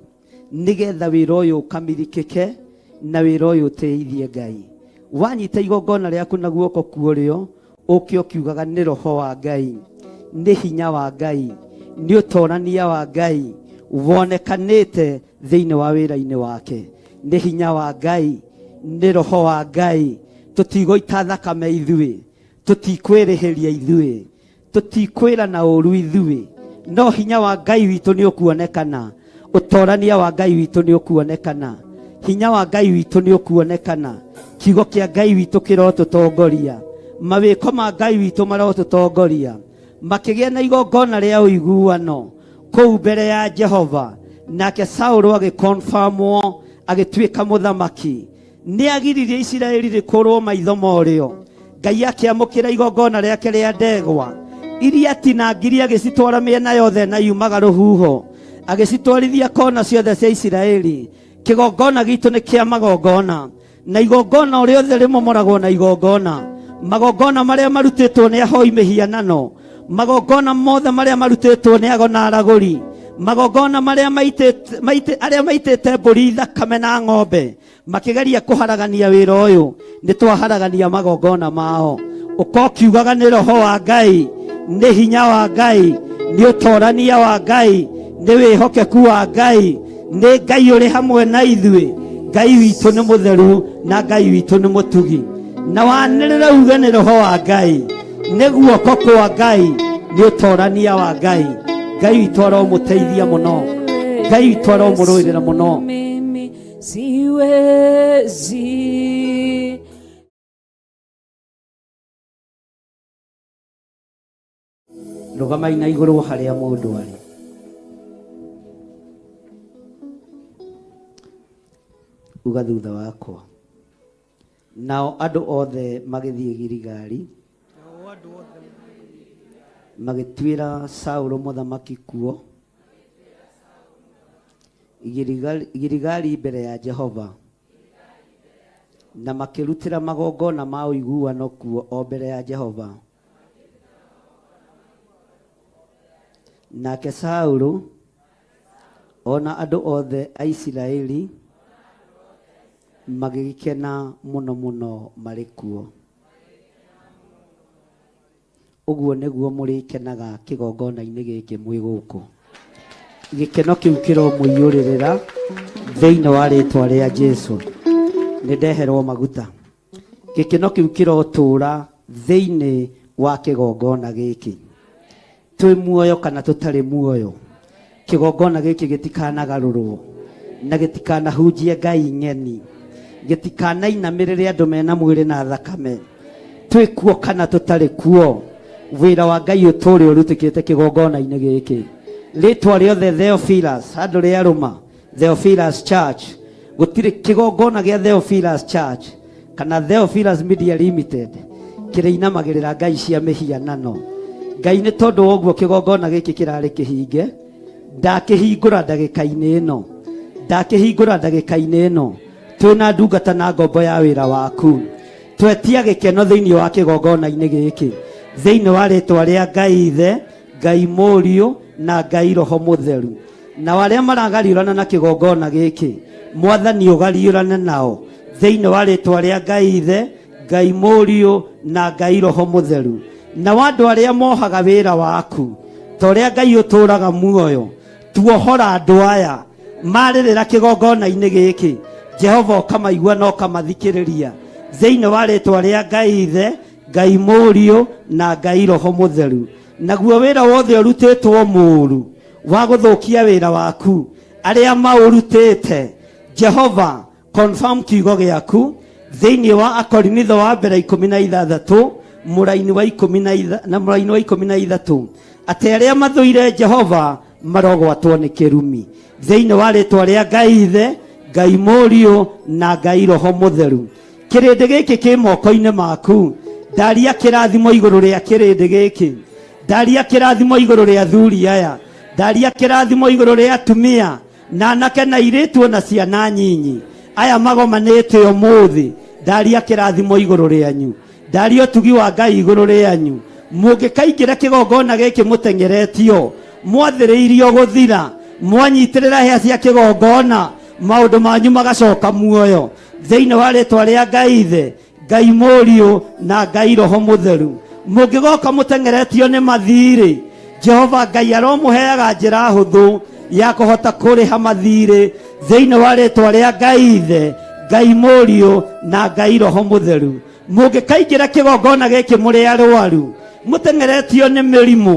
nĩgetha wĩra ũyũ ũkamirikĩke na wĩra ũyũ ũtĩithie Ngai. Wanyita igongona rĩaku na guoko kuorĩo, ũke ũkiugaga nĩ roho wa Ngai, nĩ hinya wa Ngai, nĩ ũtorania wa Ngai wonekanĩte thĩinĩ wa wĩra-inĩ wake. Nĩ hinya wa Ngai, nĩ roho wa Ngai. Tũtigũita thakame ithuĩ, tũtikwĩrĩhĩria ithuĩ, tũtikwĩrana ũru ithuĩ, no hinya wa Ngai witũ nĩ ũkuonekana, ũtorania wa Ngai witũ nĩ ũkuonekana, hinya wa Ngai witũ nĩ ũkuonekana, kiugo kĩa Ngai witũ kĩrotũtongoria, mawĩko ma Ngai witũ marotũtongoria. Makĩgĩa na igongona rĩa ũiguano kũu mbere ya Jehova, nake Saũlũ agĩkonfamwo agĩtuĩka mũthamaki. Nĩ agiririe Isiraeli rĩkũrwo maitho morĩo. Ngai akĩamũkĩra igongona rĩake rĩa ndegwa iria tinangirie, agĩcitwara mĩena yothe na yumaga rũhuho, agĩcitwarithia kona ciothe cia Isiraeli. Kĩgongona gitũ nĩ kĩa magongona, na igongona o rĩothe rĩmomoragwo na igongona. Magongona marĩa marutĩtwo nĩ ahoi mĩhianano, magongona mothe marĩa marutĩtwo nĩ ago na aragũri, magongona marĩa maitĩte, maitĩ, arĩa maitĩte mbũri thakame na ng'ombe makĩgeria kũharagania wĩra ũyũ, nĩ twaharagania magongona mao. Ũka ũkiugaga nĩ roho wa Ngai, nĩ hinya wa Ngai, nĩ ũtorania wa Ngai, nĩ wĩhokeku wa Ngai, nĩ Ngai ũrĩ hamwe na ithuĩ. Ngai witũ nĩ mũtheru na Ngai witũ nĩ mũtugi. Na wanĩrĩre uge nĩ roho wa Ngai, nĩ guoko kwa Ngai, nĩ ũtorania wa Ngai. Ngai witũ aromũteithia mũno, Ngai witũ aromũrũĩrĩra mũno. Mimi siwezi. Rũgamai na igũrũ harĩa mũndũ arĩ. Uga thutha wakwa. Nao andũ othe magĩthiĩ Giligali, magĩtuĩra Saũlũ mũthamaki kuo Giligali mbere ya Jehova, na makĩrutĩra magongona ma ũiguano kuo o mbere ya Jehova. Nake Saũlũ o na andũ othe a Isiraeli magĩgĩkena mũno mũno marĩ kuo. Ũguo nĩguo mũrĩkenaga kĩgongona-inĩ gĩkĩ mwĩ gũkũ. Gĩkeno kĩu kĩromũiyũrĩrĩra thĩinĩ wa rĩtwa rĩa Jesu. Nĩ ndeherwo maguta. Gĩkeno kĩu kĩrotũũra thĩinĩ wa kĩgongona gĩkĩ. Twĩ muoyo kana tũtarĩ muoyo, kĩgongona gĩkĩ gĩtikanagarũrwo na gĩtikanahunjie ngai ng'eni, gĩtikanainamĩrĩre andũ mena mwĩrĩ na thakame. Twĩ kuo kana tũtarĩ kuo, wĩra wa Ngai ũtũũre ũrutĩkĩte kĩgongona-inĩ gĩkĩ. Rĩtwa rĩothe Theophilus, handũ rĩarũma Theophilus Church, gũtirĩ kĩgongona gĩa Theophilus Church kana Theophilus Media Limited kĩrĩinamagĩrĩra ngai cia mĩhianano. Ngai nĩ tondũ wa ũguo kĩgongona gĩkĩ kĩrarĩ kĩhinge, ndakĩhingũra ndagĩka-inĩ ĩno, ndakĩhingũra ndagĩka-inĩ ĩno. Twĩna ndungata na ngombo ya wĩra waku, twetia gĩkeno thĩinĩ wa kĩgongona-inĩ gĩkĩ, thĩinĩ wa rĩtwa rĩa Ngai Ithe, Ngai Mũriũ na Ngai Roho Mũtheru. Nao arĩa maragariũrana na kĩgongona gĩkĩ, Mwathani ũgariũrane nao thĩinĩ wa rĩtwa rĩa Ngai Ithe, Ngai Mũriũ na Ngai Roho Mũtheru. Nao andũ arĩa mohaga wĩra waku, ta ũrĩa Ngai ũtũũraga muoyo, tuohora andũ aya marĩrĩra kĩgongona-inĩ gĩkĩ, Jehova ũkamaigua na ũkamathikĩrĩria thĩinĩ wa rĩtwa rĩa Ngai Ithe, Ngai Mũriũ na Ngai Roho Mũtheru. Naguo wĩra wothe ũrutĩtwo mũũru wa gũthũkia wĩra waku, arĩa maũrutĩte, Jehova confirm kiugo gĩaku thĩinĩ wa Akorinitho wa mbere 16 mũraini wa ikũmi na itha- na mũraini wa 13, atĩ arĩa mathũire Jehova marogwatwo nĩ kĩrumi thĩinĩ wa rĩtwa rĩa Ngai Ithe, Ngai Mũriũ na Ngai Roho Mũtheru. Kĩrĩndĩ gĩkĩ kĩ moko-inĩ maku, ndaria kĩrathimo igũrũ rĩa kĩrĩndĩ gĩkĩ, ndaria kĩrathimo igũrũ rĩa athuri aya, ndaria kĩrathimo igũrũ rĩa atumia na anake na airĩtu ona ciana nyinyi aya magomanĩte ũmũthĩ, ndaria kĩrathimo igũrũ rĩanyu, ndaria ũtugi wa Ngai igũrũ rĩanyu. Mũngĩkaingĩra kĩgongona gĩkĩ mũteng'eretio, mwathĩrĩirio gũthira, mwanyitĩrĩra hĩa cia kĩgongona, maũndũ manyu magacoka muoyo thĩinĩ wa rĩtwa rĩa Ngai Ithe, Ngai Mũriũ na Ngai Roho Mũtheru. Mũngĩgoka mũteng'eretio nĩ mathirĩ, Jehova Ngai aromũheaga njĩra hũthũ ya kũhota kũrĩha mathirĩ thĩinĩ wa rĩtwa rĩa Ngai Ithe, Ngai Mũriũ na Ngai Roho Mũtheru. Mũngĩkaingĩra kĩgongona gĩkĩ mũrĩ arwaru, mũteng'eretio nĩ mĩrimũ,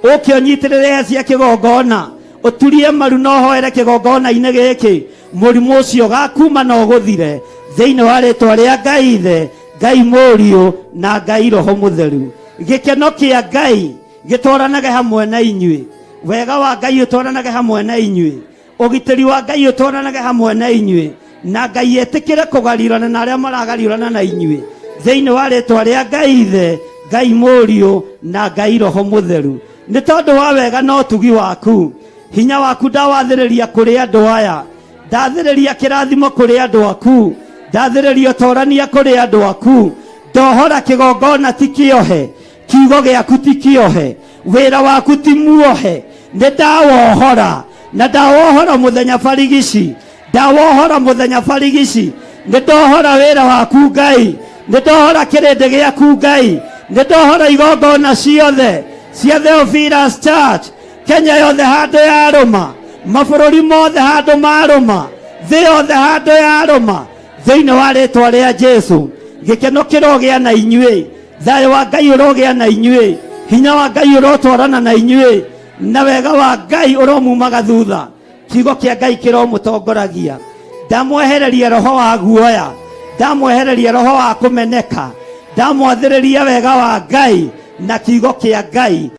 ũke ũnyitĩrĩre hĩa cia kĩgongona, ũturie maru na ũhoere kĩgongona-inĩ gĩkĩ, mũrimũ ũcio ũgakuma na ũgũthire thĩinĩ wa rĩtwa rĩa Ngai Ithe, Ngai Mũriũ na Ngai Roho Mũtheru. Gĩkeno kĩa Ngai gĩtwaranage hamwe na inyuĩ, wega wa Ngai ũtwaranage hamwe na inyuĩ, ũgitĩri wa Ngai ũtwaranage hamwe na inyuĩ, na Ngai etĩkĩre kũgariũrana na arĩa maragariũrana na inyuĩ thĩinĩ wa rĩtwa rĩa Ngai Ithe, Ngai Mũriũ na Ngai Roho Mũtheru. Nĩ tondũ wa wega na ũtugi waku, hinya waku ndawathĩrĩria kũrĩ andũ aya, ndathĩrĩria kĩrathimo kũrĩ andũ aku, ndathĩrĩria ũtorania kũrĩ andũ aku. Ndohora kĩgongona ti kĩohe, kiugo gĩaku ti kĩohe, wĩra waku ti muohe. Nĩ ndawohora na ndawohora mũthenya barigici, ndawohora mũthenya barigici. Nĩ ndohora wĩra waku Ngai, nĩ ndohora kĩrĩndĩ gĩaku Ngai, nĩ ndohora igongona ciothe cia Theophilus Church Kenya yothe handũ yarũma, mabũrũri mothe handũ marũma, thĩ yothe handũ yarũma, thĩinĩ wa rĩtwa rĩa Jesu. Gĩkeno kĩrogĩa na inyuĩ, thayũ wa Ngai ũrogĩa na inyuĩ, hinya wa Ngai ũrotwarana na inyuĩ, na wega wa Ngai ũromumaga thutha. Kiugo kĩa Ngai kĩromũtongoragia. Ndamwehereria roho wa guoya, ndamwehereria roho wa kũmeneka, ndamwathĩrĩria wega wa Ngai na kiugo kĩa Ngai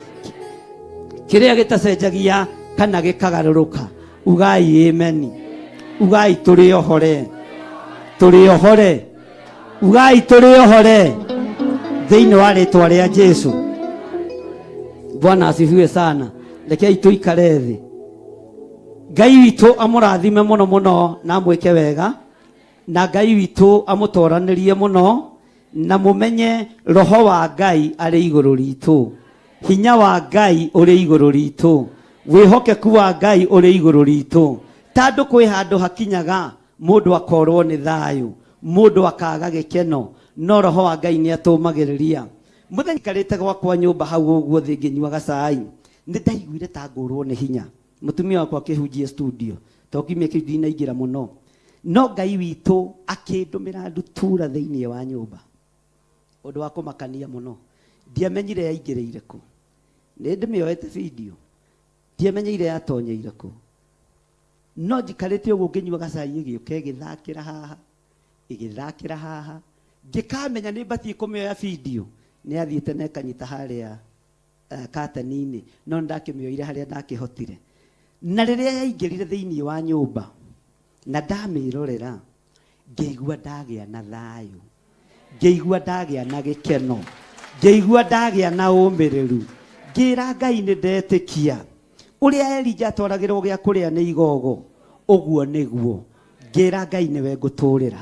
kĩrĩa gĩtacenjagia kana gĩkagarũrũka. Ugai ameni. Ugai tũrĩ ohore, tũrĩ ohore. Ugai tũrĩ ohore thĩinĩ wa rĩtwa rĩa Jesu. Bwana asifiwe sana. Rekei tũikare thĩ. Ngai witũ amũrathime mũno mũno na amwĩke wega, na Ngai witũ amũtoranĩrie mũno, na mũmenye roho wa Ngai arĩ igũrũ ritũ, hinya wa Ngai ũrĩ igũrũ ritũ, wĩhokeku wa Ngai ũrĩ igũrũ ritũ. Tandũ kwĩ handũ hakinyaga mũndũ akorwo nĩ thayũ, mũndũ akaga gĩkeno, no roho wa Ngai nĩ atũmagĩrĩria. Mũthenya ikarĩte gwakwa nyũmba hau ũguo thĩ ngĩnyuaga cai, nĩ ndaiguire ta ngũrwo nĩ hinya. Mũtumia wakwa akĩhunjia studio, to kiumia kĩu ndinaingĩra mũno, no Ngai witũ akĩndũmĩra ndutura thĩinĩ wa nyũmba, ũndũ wa kũmakania mũno. Ndiamenyire yaingĩrĩire kũ, nĩ ndĩmĩoete video, ndiamenyeire yatonyeire kũ, no njikarĩte ũguo ngĩnyua gacai ĩgĩũka ĩgĩthakĩra haha, ĩgĩthakĩra haha, ngĩkamenya nĩ mbatiĩ kũmĩoya video, nĩ yathiĩte na ĩkanyita harĩa kateni-inĩ, no nĩndakĩmĩoire harĩa ndakĩhotire. Na rĩrĩa yaingĩrire thĩinĩ wa nyũmba na ndamĩrorera, ngĩigua ndagĩa na thayũ, ngĩigua ndagĩa na gĩkeno, ngĩigua ndagĩa na ũmĩrĩru. Ngĩra Ngai nĩ ndetĩkia ũrĩa Elija atwaragĩrwo gĩa kũrĩa nĩ igogo, ũguo nĩguo. Ngĩra Ngai nĩwe ngũtũrĩra,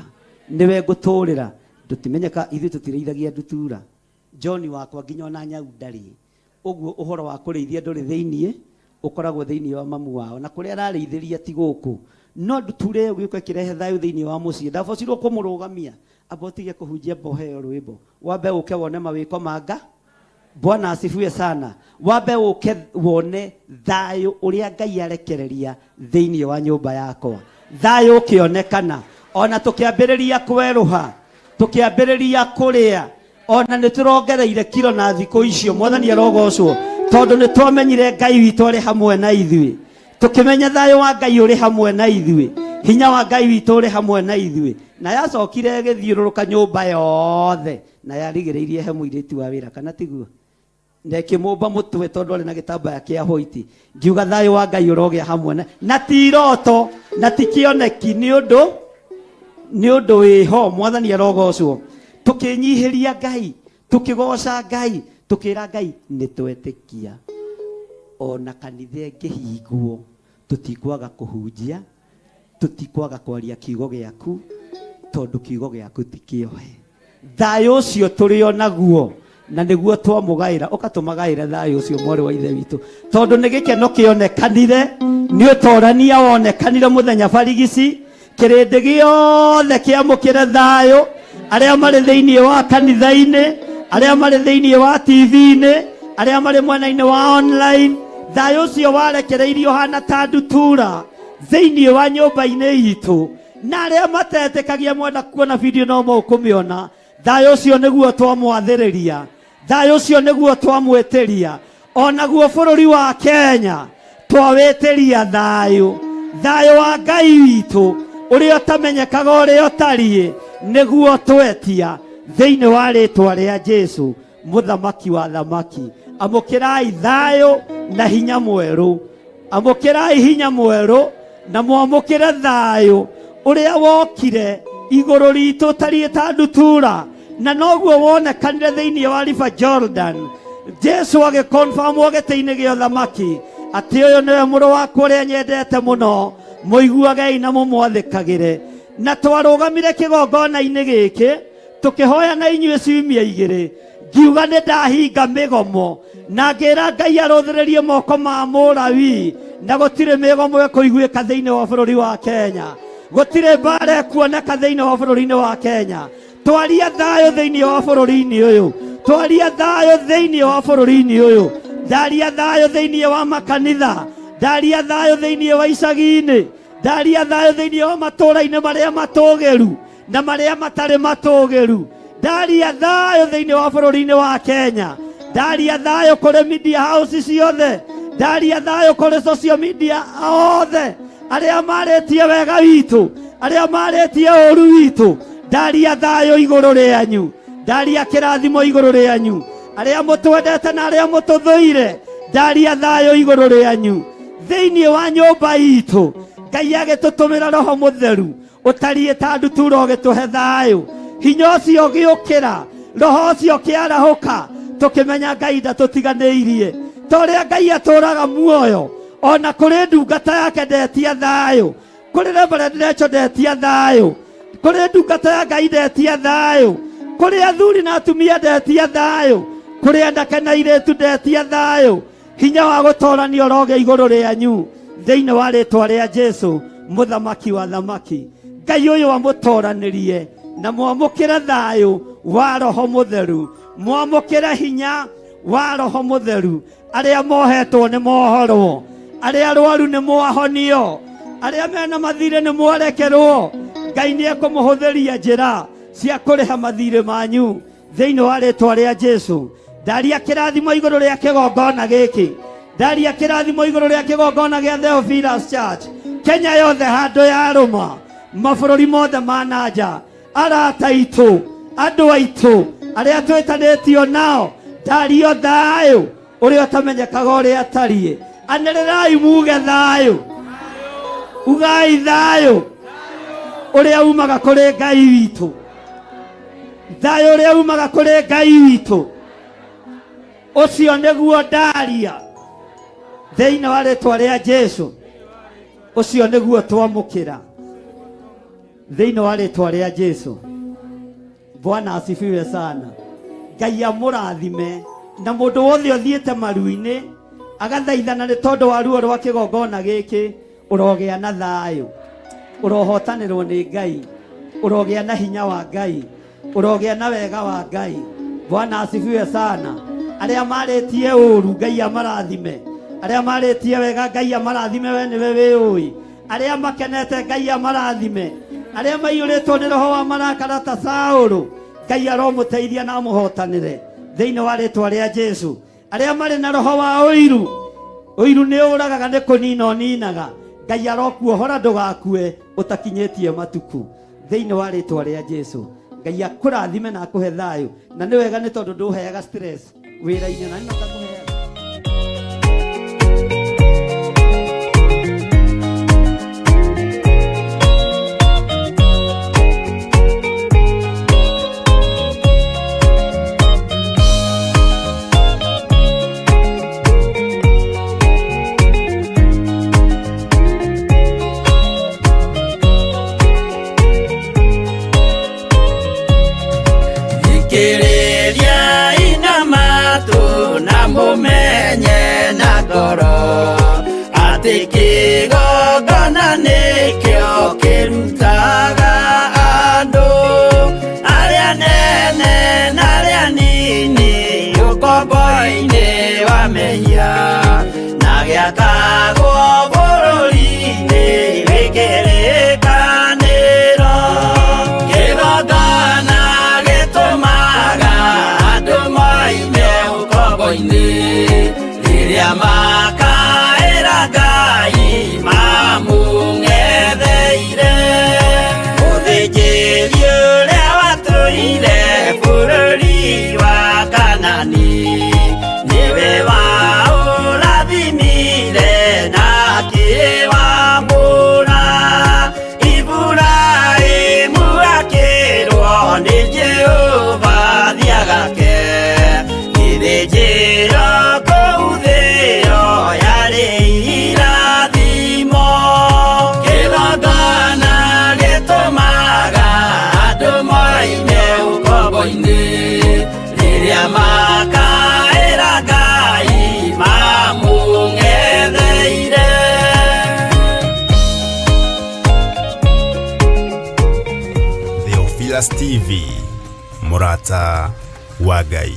nĩwe ngũtũrĩra. Ndũtimenyeka ithuĩ tũtirĩithagia ndutura. John wakwa nginya ona nyau ndarĩ. Ũguo ũhoro wa kũrĩithia ndũrĩ thĩiniĩ, ũkoragwo thĩiniĩ wa mamu wao. Na kũrĩa ararĩithĩria ti gũkũ. No ndutura ĩyo gĩũka ĩkĩrehe thayũ thĩiniĩ wa mũciĩ. Ndabocirwo kũmũrũgamia, amba ũtige kũhunjia amba ũheo rwĩmbo. Wambe ũke wone mawĩko ma Nga. Bwana asifiwe sana. Wambe ũke wone thayũ ũrĩa Ngai arekereria thĩiniĩ wa nyũmba yakwa. Thayũ ũkĩonekana. Ona tũkĩambĩrĩria kwerũha, tũkĩambĩrĩria kũrĩa, ona nĩ tũrongereire kiro na thikũ icio. Mwathani arogocwo, tondũ nĩ twamenyire Ngai witũ arĩ hamwe na ithuĩ, tũkĩmenya thayũ wa Ngai ũrĩ hamwe na ithuĩ, hinya wa Ngai witũ ũrĩ hamwe na ithuĩ. Na yacokire ĩgĩthiũrũrũka nyũmba yothe, na yarigĩrĩirie he mũirĩtu wa wĩra, kana tiguo? Na ĩkĩmũmba mũtwe tondũ arĩ na gĩtambaya kĩa white. Ngiuga thayũ wa Ngai ũrogĩa hamwe na, na ti iroto na ti kĩoneki, nĩ ũndũ nĩ ũndũ wĩho. Mwathani arogocwo. Tũkĩnyihĩria Ngai, tũkĩgoca Ngai, tũkĩra Ngai nĩ twetĩkia ona kanitha ĩngĩhingwo tũtikwaga kũhunjia, tũtikwaga kwaria kiugo gĩaku, tondũ kiugo gĩaku ti kĩohe. Thayũ ũcio tũrĩ o naguo, na nĩguo twamũgaĩra. Ũka tũmagaĩre thayũ ũcio, mwarĩ wa ithe witũ, tondũ nĩ gĩkeno kĩonekanire, nĩ ũtorania wonekanire mũthenya barigici. Kĩrĩndĩ gĩothe kĩamũkĩre thayũ, arĩa marĩ thĩinĩ wa kanitha-inĩ, arĩa marĩ thĩinĩ wa TV-inĩ, arĩa marĩ mwena-inĩ wa online. Thayũ ũcio warekereirio hana ta ndutura thĩinĩ wa nyũmba-inĩ itũ, na arĩa matetĩkagia mwenda kuona video no mũkũmĩona. Thayũ ũcio nĩguo twamwathĩrĩria, thayũ ũcio nĩguo twamwĩtĩria. Onaguo bũrũri wa Kenya twawĩtĩria thayũ, thayũ wa Ngai witũ ũrĩa ũtamenyekaga ũrĩa ũtariĩ, nĩguo twetia thĩinĩ wa rĩtwa rĩa Jesu mũthamaki wa thamaki. Amũkĩrai thayũ na hinya mwerũ, amũkĩrai hinya mwerũ na mwamũkĩre thayũ ũrĩa wokire igũrũ ritũ ũtariĩ ta ndutura, na noguo wonekanire thĩinĩ wa River Jordan. Jesu agĩkonfamwo gĩtĩ-inĩ gĩa ũthamaki atĩ ũyũ nĩwe mũrũ wakwa ũrĩa nyendete mũno, mũiguagei na mũmwathĩkagĩre. Na twarũgamire kĩgongona-inĩ gĩkĩ. Tũkĩhoya na inyuĩ ciumia igĩrĩ, ngiuga nĩ ndahinga mĩgomo na ngĩra Ngai arũthĩrĩrie moko ma Mũlawi, na gũtirĩ mĩgomo ĩkũiguĩka thĩinĩ wa bũrũri wa Kenya, gũtirĩ mbara ĩkuoneka thĩinĩ wa bũrũri-inĩ wa Kenya. Twaria thayũ thĩinĩ wa bũrũri-inĩ ũyũ, twaria thayũ thĩinĩ wa bũrũri-inĩ ũyũ, ndaria thayũ thĩinĩ wa makanitha, ndaria thayũ thĩinĩ wa icagi-inĩ, ndaria thayũ thĩinĩ wa matũũra-inĩ marĩa matũgĩru na marĩa matarĩ matũgĩru, ndaria thayũ thĩinĩ wa bũrũri-inĩ wa Kenya, ndaria thayũ kũrĩ media house ciothe, ndaria thayũ kũrĩ social media othe arĩa marĩtie wega witũ, arĩa marĩtie ũru witũ, ndaria thayũ igũrũ rĩanyu, ndaria kĩrathimo igũrũ rĩanyu, arĩa mũtwendete na arĩa mũtũthũire, ndaria thayũ igũrũ rĩanyu thĩinĩ wa nyũmba itũ. Ngai agĩtũtũmĩra roho mũtheru ũtariĩ ta ndutura ũgĩtũhe thayũ, hinya ũcio ũgĩũkĩra, roho ũcio ũkĩarahũka, tũkĩmenya Ngai ndatũtiganĩirie. Ta ũrĩa Ngai atũraga muoyo, ona kũrĩ ndungata yake ndetia thayũ, kũrĩ Reverend Rachel ndetia thayũ, kũrĩ ndungata ya Ngai ndetia thayũ, kũrĩ athuri na atumia ndetia thayũ, kũrĩ anake na airĩtu ndetia thayũ. Hinya wa gũtorania ũrogĩa igũrũ rĩanyu thĩinĩ wa rĩtwa rĩa Jesu mũthamaki wa thamaki. Ngai ũyũ amũtoranĩrie na mwamũkĩre thayũ wa roho mũtheru, mwamũkĩre hinya wa roho mũtheru. Arĩa mohetwo nĩ mohorwo, arĩa arwaru nĩ mwahonio, arĩa mena mathirĩ nĩ mwarekerwo. Ngai nĩ ekũmũhũthĩria njĩra cia kũrĩha mathirĩ manyu thĩinĩ wa rĩtwa rĩa Jesu. Ndaria kĩrathimo igũrũ rĩa kĩgongona gĩkĩ, ndaria kĩrathimo igũrũ rĩa kĩgongona gĩa Theophilus Church Kenya yothe, handũ yarũma, mabũrũri mothe ma nanja, arata aitũ, andũ aitũ arĩa twĩtanĩtio nao, ndario thayũ ũrĩa ũtamenyekaga ũrĩa atariĩ. Anĩrĩrai muge thayũ, ugai thayũ ũrĩa umaga kũrĩ Ngai witũ, thayũ ũrĩa umaga kũrĩ Ngai witũ, ũcio nĩguo ndaria thĩinĩ wa rĩtwa rĩa Jesu, ũcio nĩguo twamũkĩra thĩinĩ wa rĩtwa rĩa Jesu. Bwana asifiwe sana. Ngai amũrathime na mũndũ wothe ũthiĩte maru-inĩ agathaithana nĩ tondũ wa ruo rwa kĩgongona gĩkĩ, ũrogĩa na thayũ, ũrohotanĩrwo nĩ Ngai, ũrogĩa na hinya wa Ngai, ũrogĩa na wega wa Ngai. Bwana asifiwe sana. Arĩa marĩtie ũru Ngai amarathime, arĩa marĩtie wega Ngai amarathime, we nĩwe wĩũĩ. Arĩa makenete Ngai amarathime, arĩa maiyũrĩtwo nĩ roho wa marakara ta Saũlũ, Ngai aromũteithia na amũhotanĩre thĩinĩ wa rĩtwa rĩa Jesu. Arĩa marĩ na roho wa ũiru, ũiru nĩ ũragaga, nĩ kũnina ũninaga, Ngai arokuohora ndũgakue ũtakinyĩtie matuku thĩinĩ wa rĩtwa rĩa Jesu. Ngai akũrathime na akũhe thayũ, na nĩ wega nĩ tondũ ndũheaga stress wĩra-inĩ na nĩ ngakũheaga. Thikĩrĩria ina matũ na mũmenye na ngoro atĩ kĩgongona nĩkĩo kĩrutaga andũ arĩa nene na arĩa nini ũkombo-inĩ wa mehia na gĩakagwo bũrũri-inĩ wĩ kĩrĩkanĩro. Kĩgongona gĩtũmaga andũ moime ũkombo-inĩ rĩrĩa makaĩra Ngai mamũng'etheire. Mũthĩnjĩri ũrĩa watũire bũrũri wa Kanani nĩwe waũrathimire na akĩwamũra. Iburahĩmu akĩrwo nĩ Jehova thiĩ agake gĩthĩnjĩro Ũrata wa Ngai.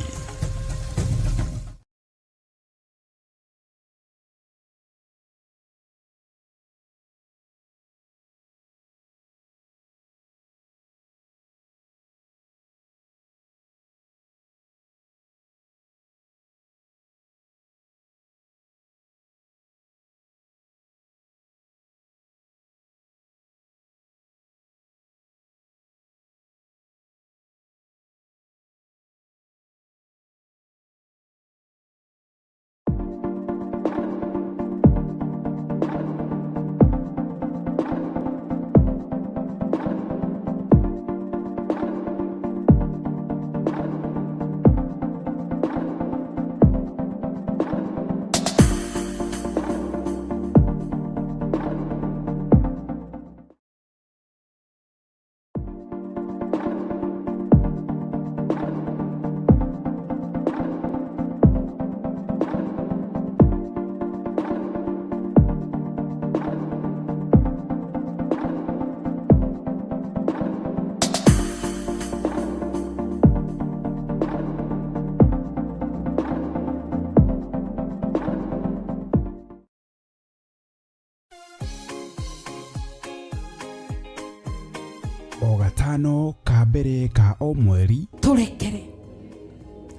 O gatano ka mbere ka o mweri Tũrekere,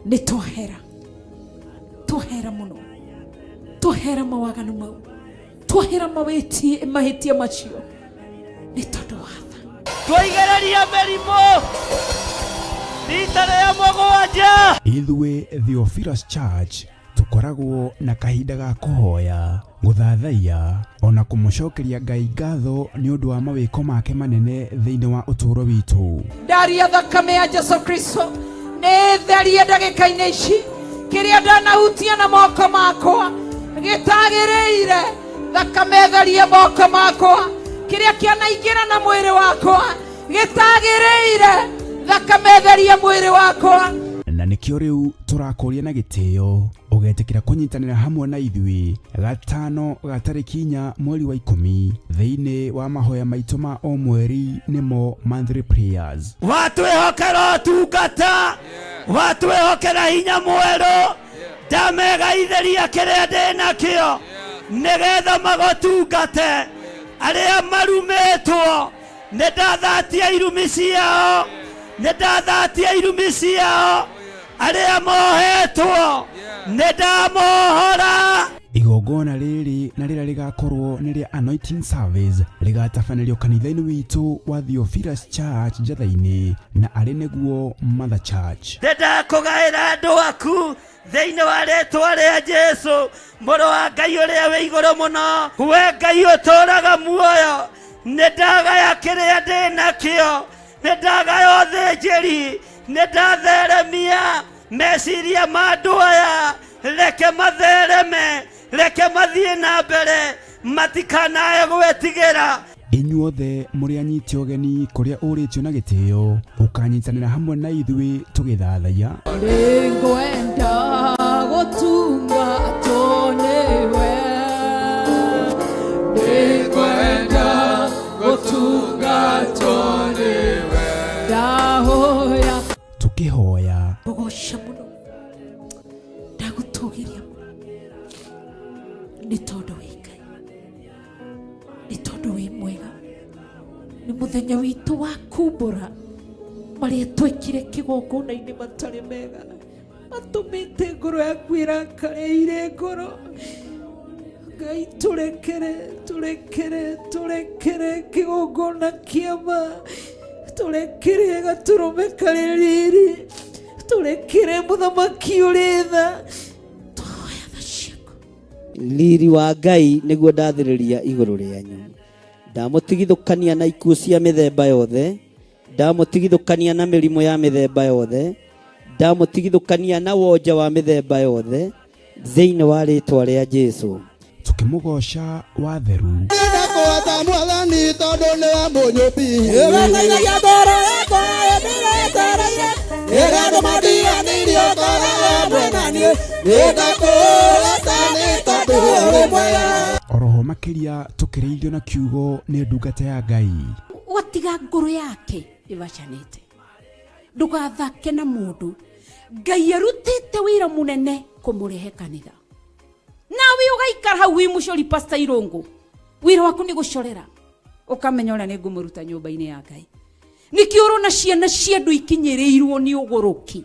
nĩ twahera, twahera mũno, twahera mawaganu mau, twahera mawĩtie mahĩtia macio nĩ tondũ wa tha. Twaigĩrĩria mĩrimũ rita rĩa mũgwanja. Ithuĩ Theophilus Church tũkoragwo na kahinda ga kũhoya, gũthathaiya ona kũmũcokeria Ngai ngatho nĩ ũndũ wa mawĩko make manene thĩinĩ wa ũtũũro witũ. Ndaria thakame ya Jesu Kristo nĩ therie ndagĩka-inĩ ici kĩrĩa ndanahutia na moko makwa gĩtagĩrĩire, thakame therie moko makwa, kĩrĩa kĩanaingĩra na mwĩrĩ wakwa gĩtagĩrĩire, thakame therie mwĩrĩ wakwa. Na nĩkĩo rĩu tũrakũria na gĩtĩo ũgetĩkĩra kũnyitanĩra hamwe na ithuĩ gatano ga tarĩki 4 mweri wa 10 thĩinĩ wa mahoya maitũ ma o mweri nĩmo monthly prayers. Watwĩhokera ũtungata, watwĩhokera hinya mwerũ, ndamegaithĩria kĩrĩa ndĩ nakĩo nĩgetha magũtungate. Arĩa marumĩtwo nĩ ndathatia irumi ciao, nĩ ndathatia irumi ciao. Arĩa mohetwo nĩ ndamohora. Igongona rĩrĩ na rĩrĩa rĩgakorwo nĩ rĩa anointing service rĩgatabanĩrio kanitha-inĩ witũ wa Theophilus Church Njatha-inĩ na arĩ nĩguo Mother Church. Nĩ ndakũgaĩra andũ aku thĩinĩ wa rĩtwa rĩa Jesu mũrũ wa Ngai ũrĩa wĩ igũrũ mũno. We Ngai ũtũũraga muoyo, nĩ ndagaya kĩrĩa ndĩ nakĩo, nĩ ndagaya ũthĩnjĩri, nĩ ndatheremia meciria ma andũ aya, reke mathereme, reke mathiĩ na mbere, matikanae gwĩtigĩra. Inyuothe mũrĩ anyiti ũgeni kũrĩa ũrĩtio na gĩtĩo, ũkanyitanĩra hamwe na ithuĩ tũgĩthathaiya. Nĩngwenda gũtungatwo nĩwe, nĩngwenda gũtungatwo nĩwe, ndahoya tũkĩhoya, ngũgoca mũno, ndagũtũgĩria mũno nĩ tondũ wĩ Ngai, nĩ tondũ wĩ mwega. Nĩ mũthenya witũ wa kumbũra marĩa twekire kĩgongona-inĩ matarĩ mega, matũmĩte ngoro yaku ĩrakare ire ngoro. Ngai tũrekere, tũrekere, tũrekere kĩgongona kĩa ma, tũrekere gatũrũme karĩ riri, tũrekere mũthamaki ũrĩ tha. Tũhoya tha ciaku. Riri wa Ngai nĩguo ndathĩrĩria igũrũ rĩanyu. Ndamũtigithũkania na ikuũ cia mĩthemba yothe, ndamũtigithũkania na mĩrimũ ya mĩthemba yothe, ndamũtigithũkania na wonja wa mĩthemba yothe thĩinĩ wa rĩtwa rĩa Jesu. Tũkĩmũgoca watheru. Ndakũhota Mwathani tondũ nĩwe mũnyũmbi. Ĩgataithagia ngoro yakwa ĩndĩretereire, ĩrĩa andũ matiganĩirie ũkoragwo hamwe na niĩ. Nĩndakũhota nĩ tondũ ũrĩ mwega. Oroho makĩria tũkĩrĩithio na kiugo nĩ ndungata ya Ngai. Ũgatiga ngoro yake ĩbacanĩte. Ndũgathake na mũndũ. Ngai arutĩte wĩra mũnene kũmũrehe kanitha. Nawe ũgaikara hau wĩ mũcori Pastor Irũngũ. Wĩra waku nĩ gũcorera. Ũkamenya ũrĩa nĩ ngũmũruta nyũmba-inĩ ya Ngai. Nĩkĩo ũrona ciana cia andũ ikinyĩrĩirwo nĩ ũgũrũki.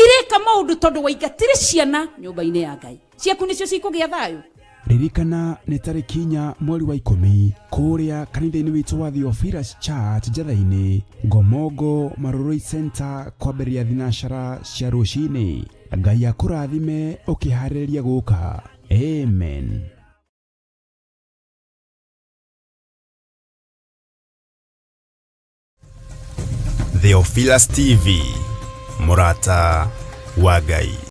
Ireka maũndũ tondũ waingatire ciana nyũmba-inĩ ya Ngai. Ciaku nĩcio cikũgĩa thayũ. Ririkana nĩ tarĩki 4 mweri wa 10 kũrĩa kanitha-inĩ witũ wa Theophilus Church Njatha-inĩ, Ngomongo Marurui Center kwambĩrĩria thinacara cia rũcinĩ. Ngai akũrathime ũkĩharĩrĩria gũka. Amen. Theophilus TV, mũrata wa Ngai.